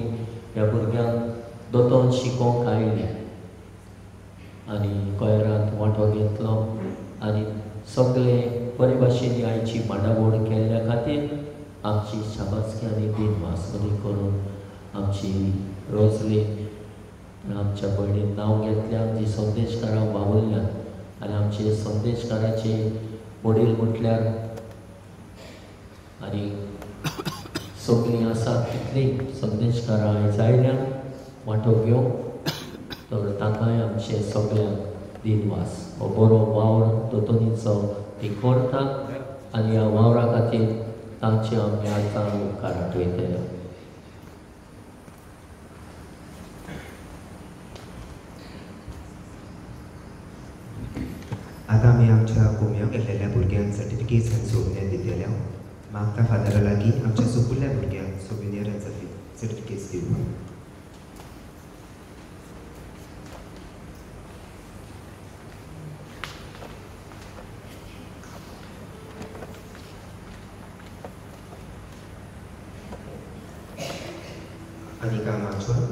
ह्या भुरग्यांक दोतोन शिकोवंक आयली आनी कोयरांत वांटो घेतलो आनी सगळे बरे भाशेन आयची मांडावळ केल्ल्या खातीर आमची शाबासकी आनी दिनवास करून आमची रोजलीन आमच्या भयणीन नांव घेतल्या, आमची संदेशकारां वावुरल्यात आनी आमचे संदेशकाराचे वडील म्हटल्यार आनी सगळीं आसात तितलीं संदेशकारां आयज आयल्या वांटो घेवंक, तर तांकांय आमचे सगळ्यांक दिनवास. हो बरो वावर दोतोनीचो ती करतात आनी ह्या वावरा खातीर तांचे आमी आतां उपकार आठवयतले. आतां आमी आमच्या कोमयांक घेतलेल्या भुरग्यांक सर्टिफिकेट्स आनी सोविनियर दितले. मागता फादरा लागीं आमच्या सुपुल्ल्या भुरग्यांक सोविनियर आनी सर्टिफिकेट्स दिवपाक. Anika Machor,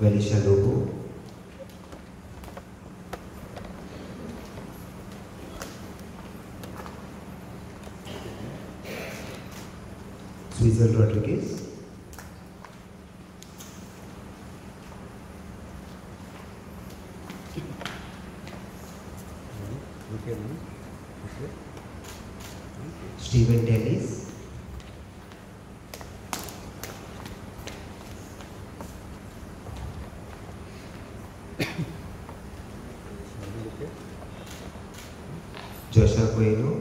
Velisha Lobo, Suizel Rodriguez, Steven Dennis, Joshua Coelho,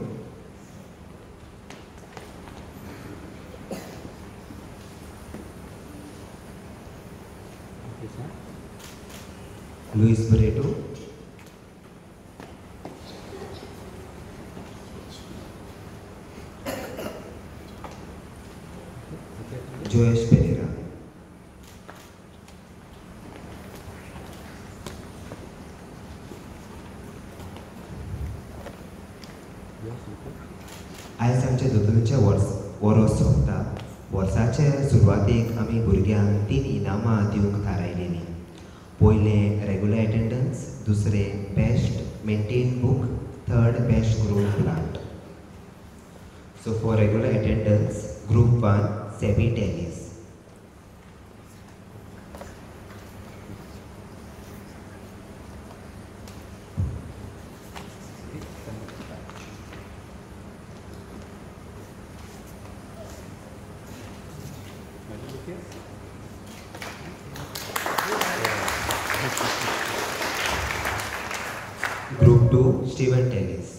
Luis Barreto, Joyce Pereira. आयज आमच्या दोतोनीचें वर्स वरोस सोंपता. वर्साचे सुरवातेक आमी भुरग्यांक 3 इनामां दिवंक थारायलेलीं. पयलें रेगुलर एटेंडन्स, दुसरें best maintain book, third best grown plant. So for regular attendance group 1 Sebi Tellis. Group 2, Steven Tellis.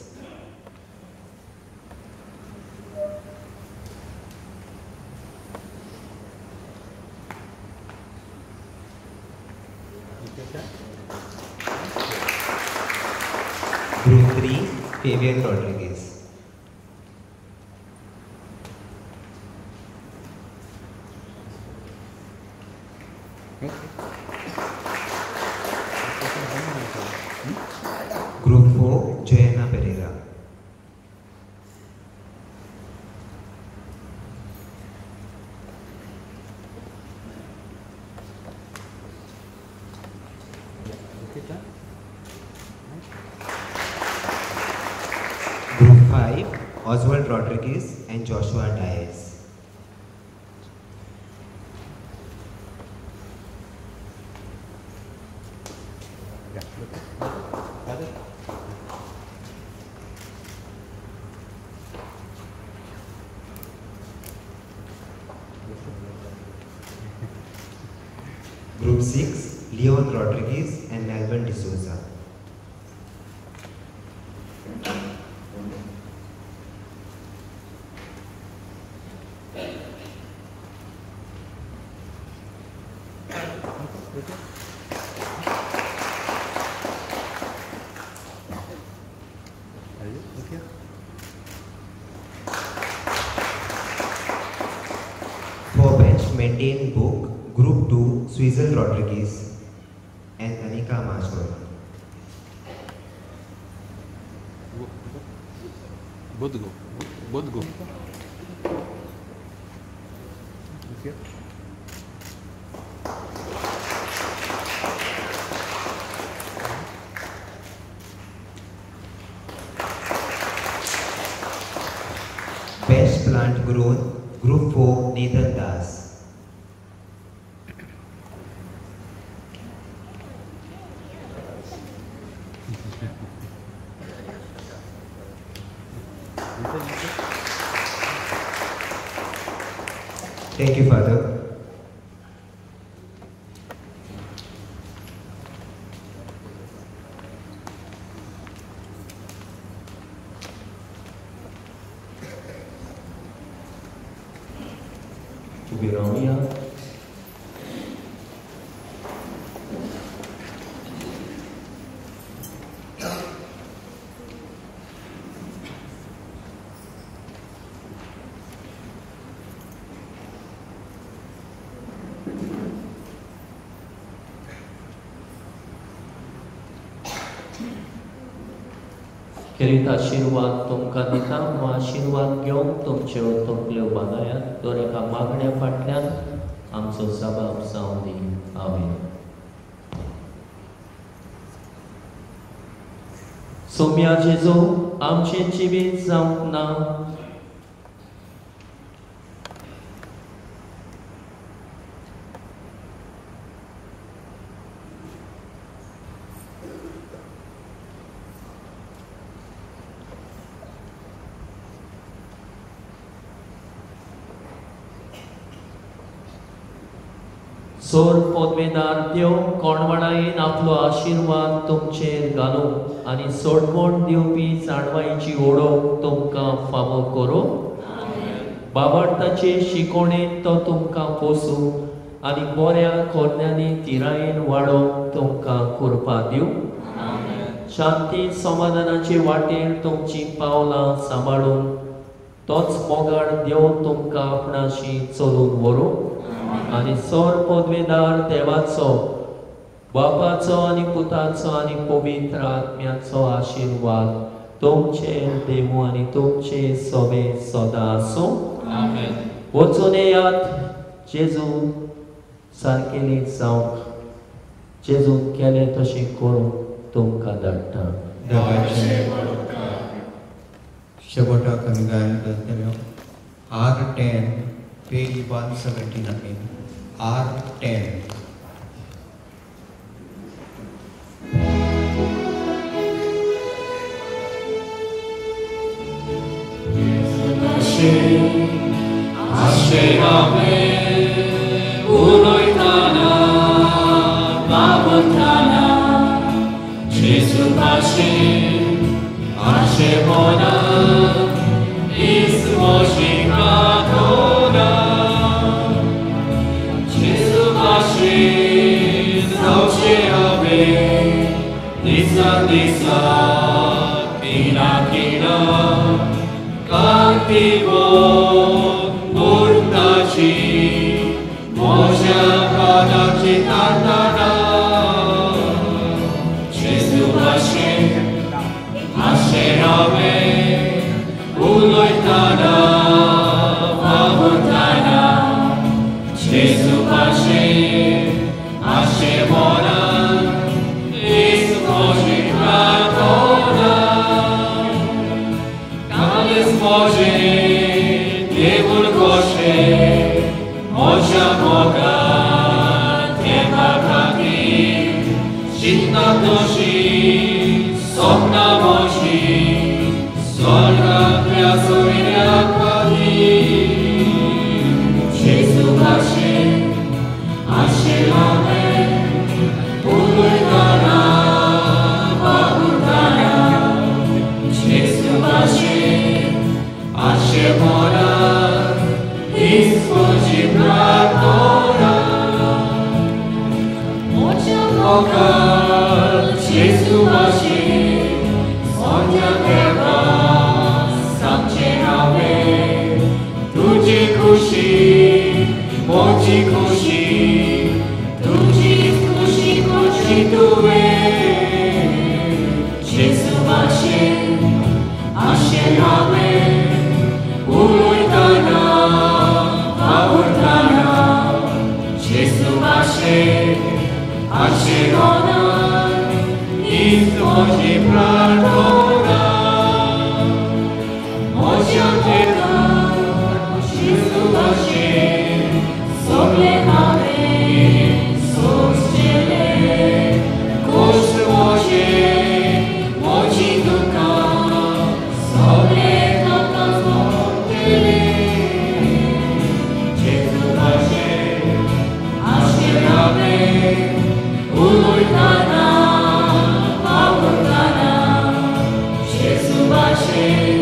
Group 3, Fabian Rodriguez. Group 4, Joanna Pereira. Group 5, Oswald Rodriguez and Joshua Diaz. Group 6, Leon Rodriguez and Melvin D'Souza. For bench maintain book, Group 2, Suizel Rodriguez and Anika Machor. Both go. Both go. you. Best plant grown, Group 4, Nathan Das. Thank you, Father. उबी रावया. खेरीत आशिर्वाद तुमकां दिता म्हूण आशिर्वाद घेवन तुमच्यो तकल्यो बांदायात. दर एका मागण्या फाटल्यान आमचो जबाब जावं दी. आमेन. सोम्या जेजू आमचें जिवीत जावंक ना सोर पदवेदार देव कोणवणायेन आपलो आशिर्वाद तुमचेर घालूं आनी सोडवण दिवपी जाणवायेची ओडोक तुमकां फावो करूं. बाबार्थाचे शिकोवणेन तो तुमकां पोसूं आनी बऱ्या कोरण्यांनी तिरायेन वाडोवंक तुमकां कृपा दिवं. शांती समाधानाचे वाटेर तुमचीं पावलां सांबाळून तोच मोगाळ देव तुमकां आपणाशी चलून व्हरूं. आनी सोर पदवेदार देवाचो बापाचो आनी पुताचो आनी पवित्र आत्म्याचो आशिर्वाद तुमचेर देवू आनी तुमचे सोबे सदां आसूं. वचून येयात जेजू सारकेली जावंक जेजून केलें तशें करूंक तुमकां धाडटा. शेवटाक आमी गायन करतले R10 page 179 R10. Ashe ave uloitana babutana Jesu pashe ashe mona ismoshikatona Jesu pashe sauche ave nisa nisa kina kina Kantivo Murtachi Moshe Kadachi Tatana Jesu Ashe Ashe Ave Uloitana Vavutana Jesu Ashe Ashe Mona Ismoshi Katona Može, devul koše, moja moga, tema kaki, žitna doši, sopna moži, solga pljasovinja kadi. Jesu vaše, aše ame, ulujtana, babutana, Jesu vaše, Ashe mora, ispoji pratona. Moja moga, Jesu vaše, sonja teba, samche ave, tuji kushi, moji kushi, tuji kushi kushi tuve. Jesu vaše, ashe ave. Uloitana, Vavutana, आशेरोनान हीच म्हजी प्रार्थना म्हज्या मोगान जेजू भाशेन सगळें हांवें सोंसचेलें कश्ट म्हजे म्हजी दुकां सगळें ताका सोंपतलें जेजू भाशेन आशेन हांवें उलयतना वावुरतना जेजू भाशेन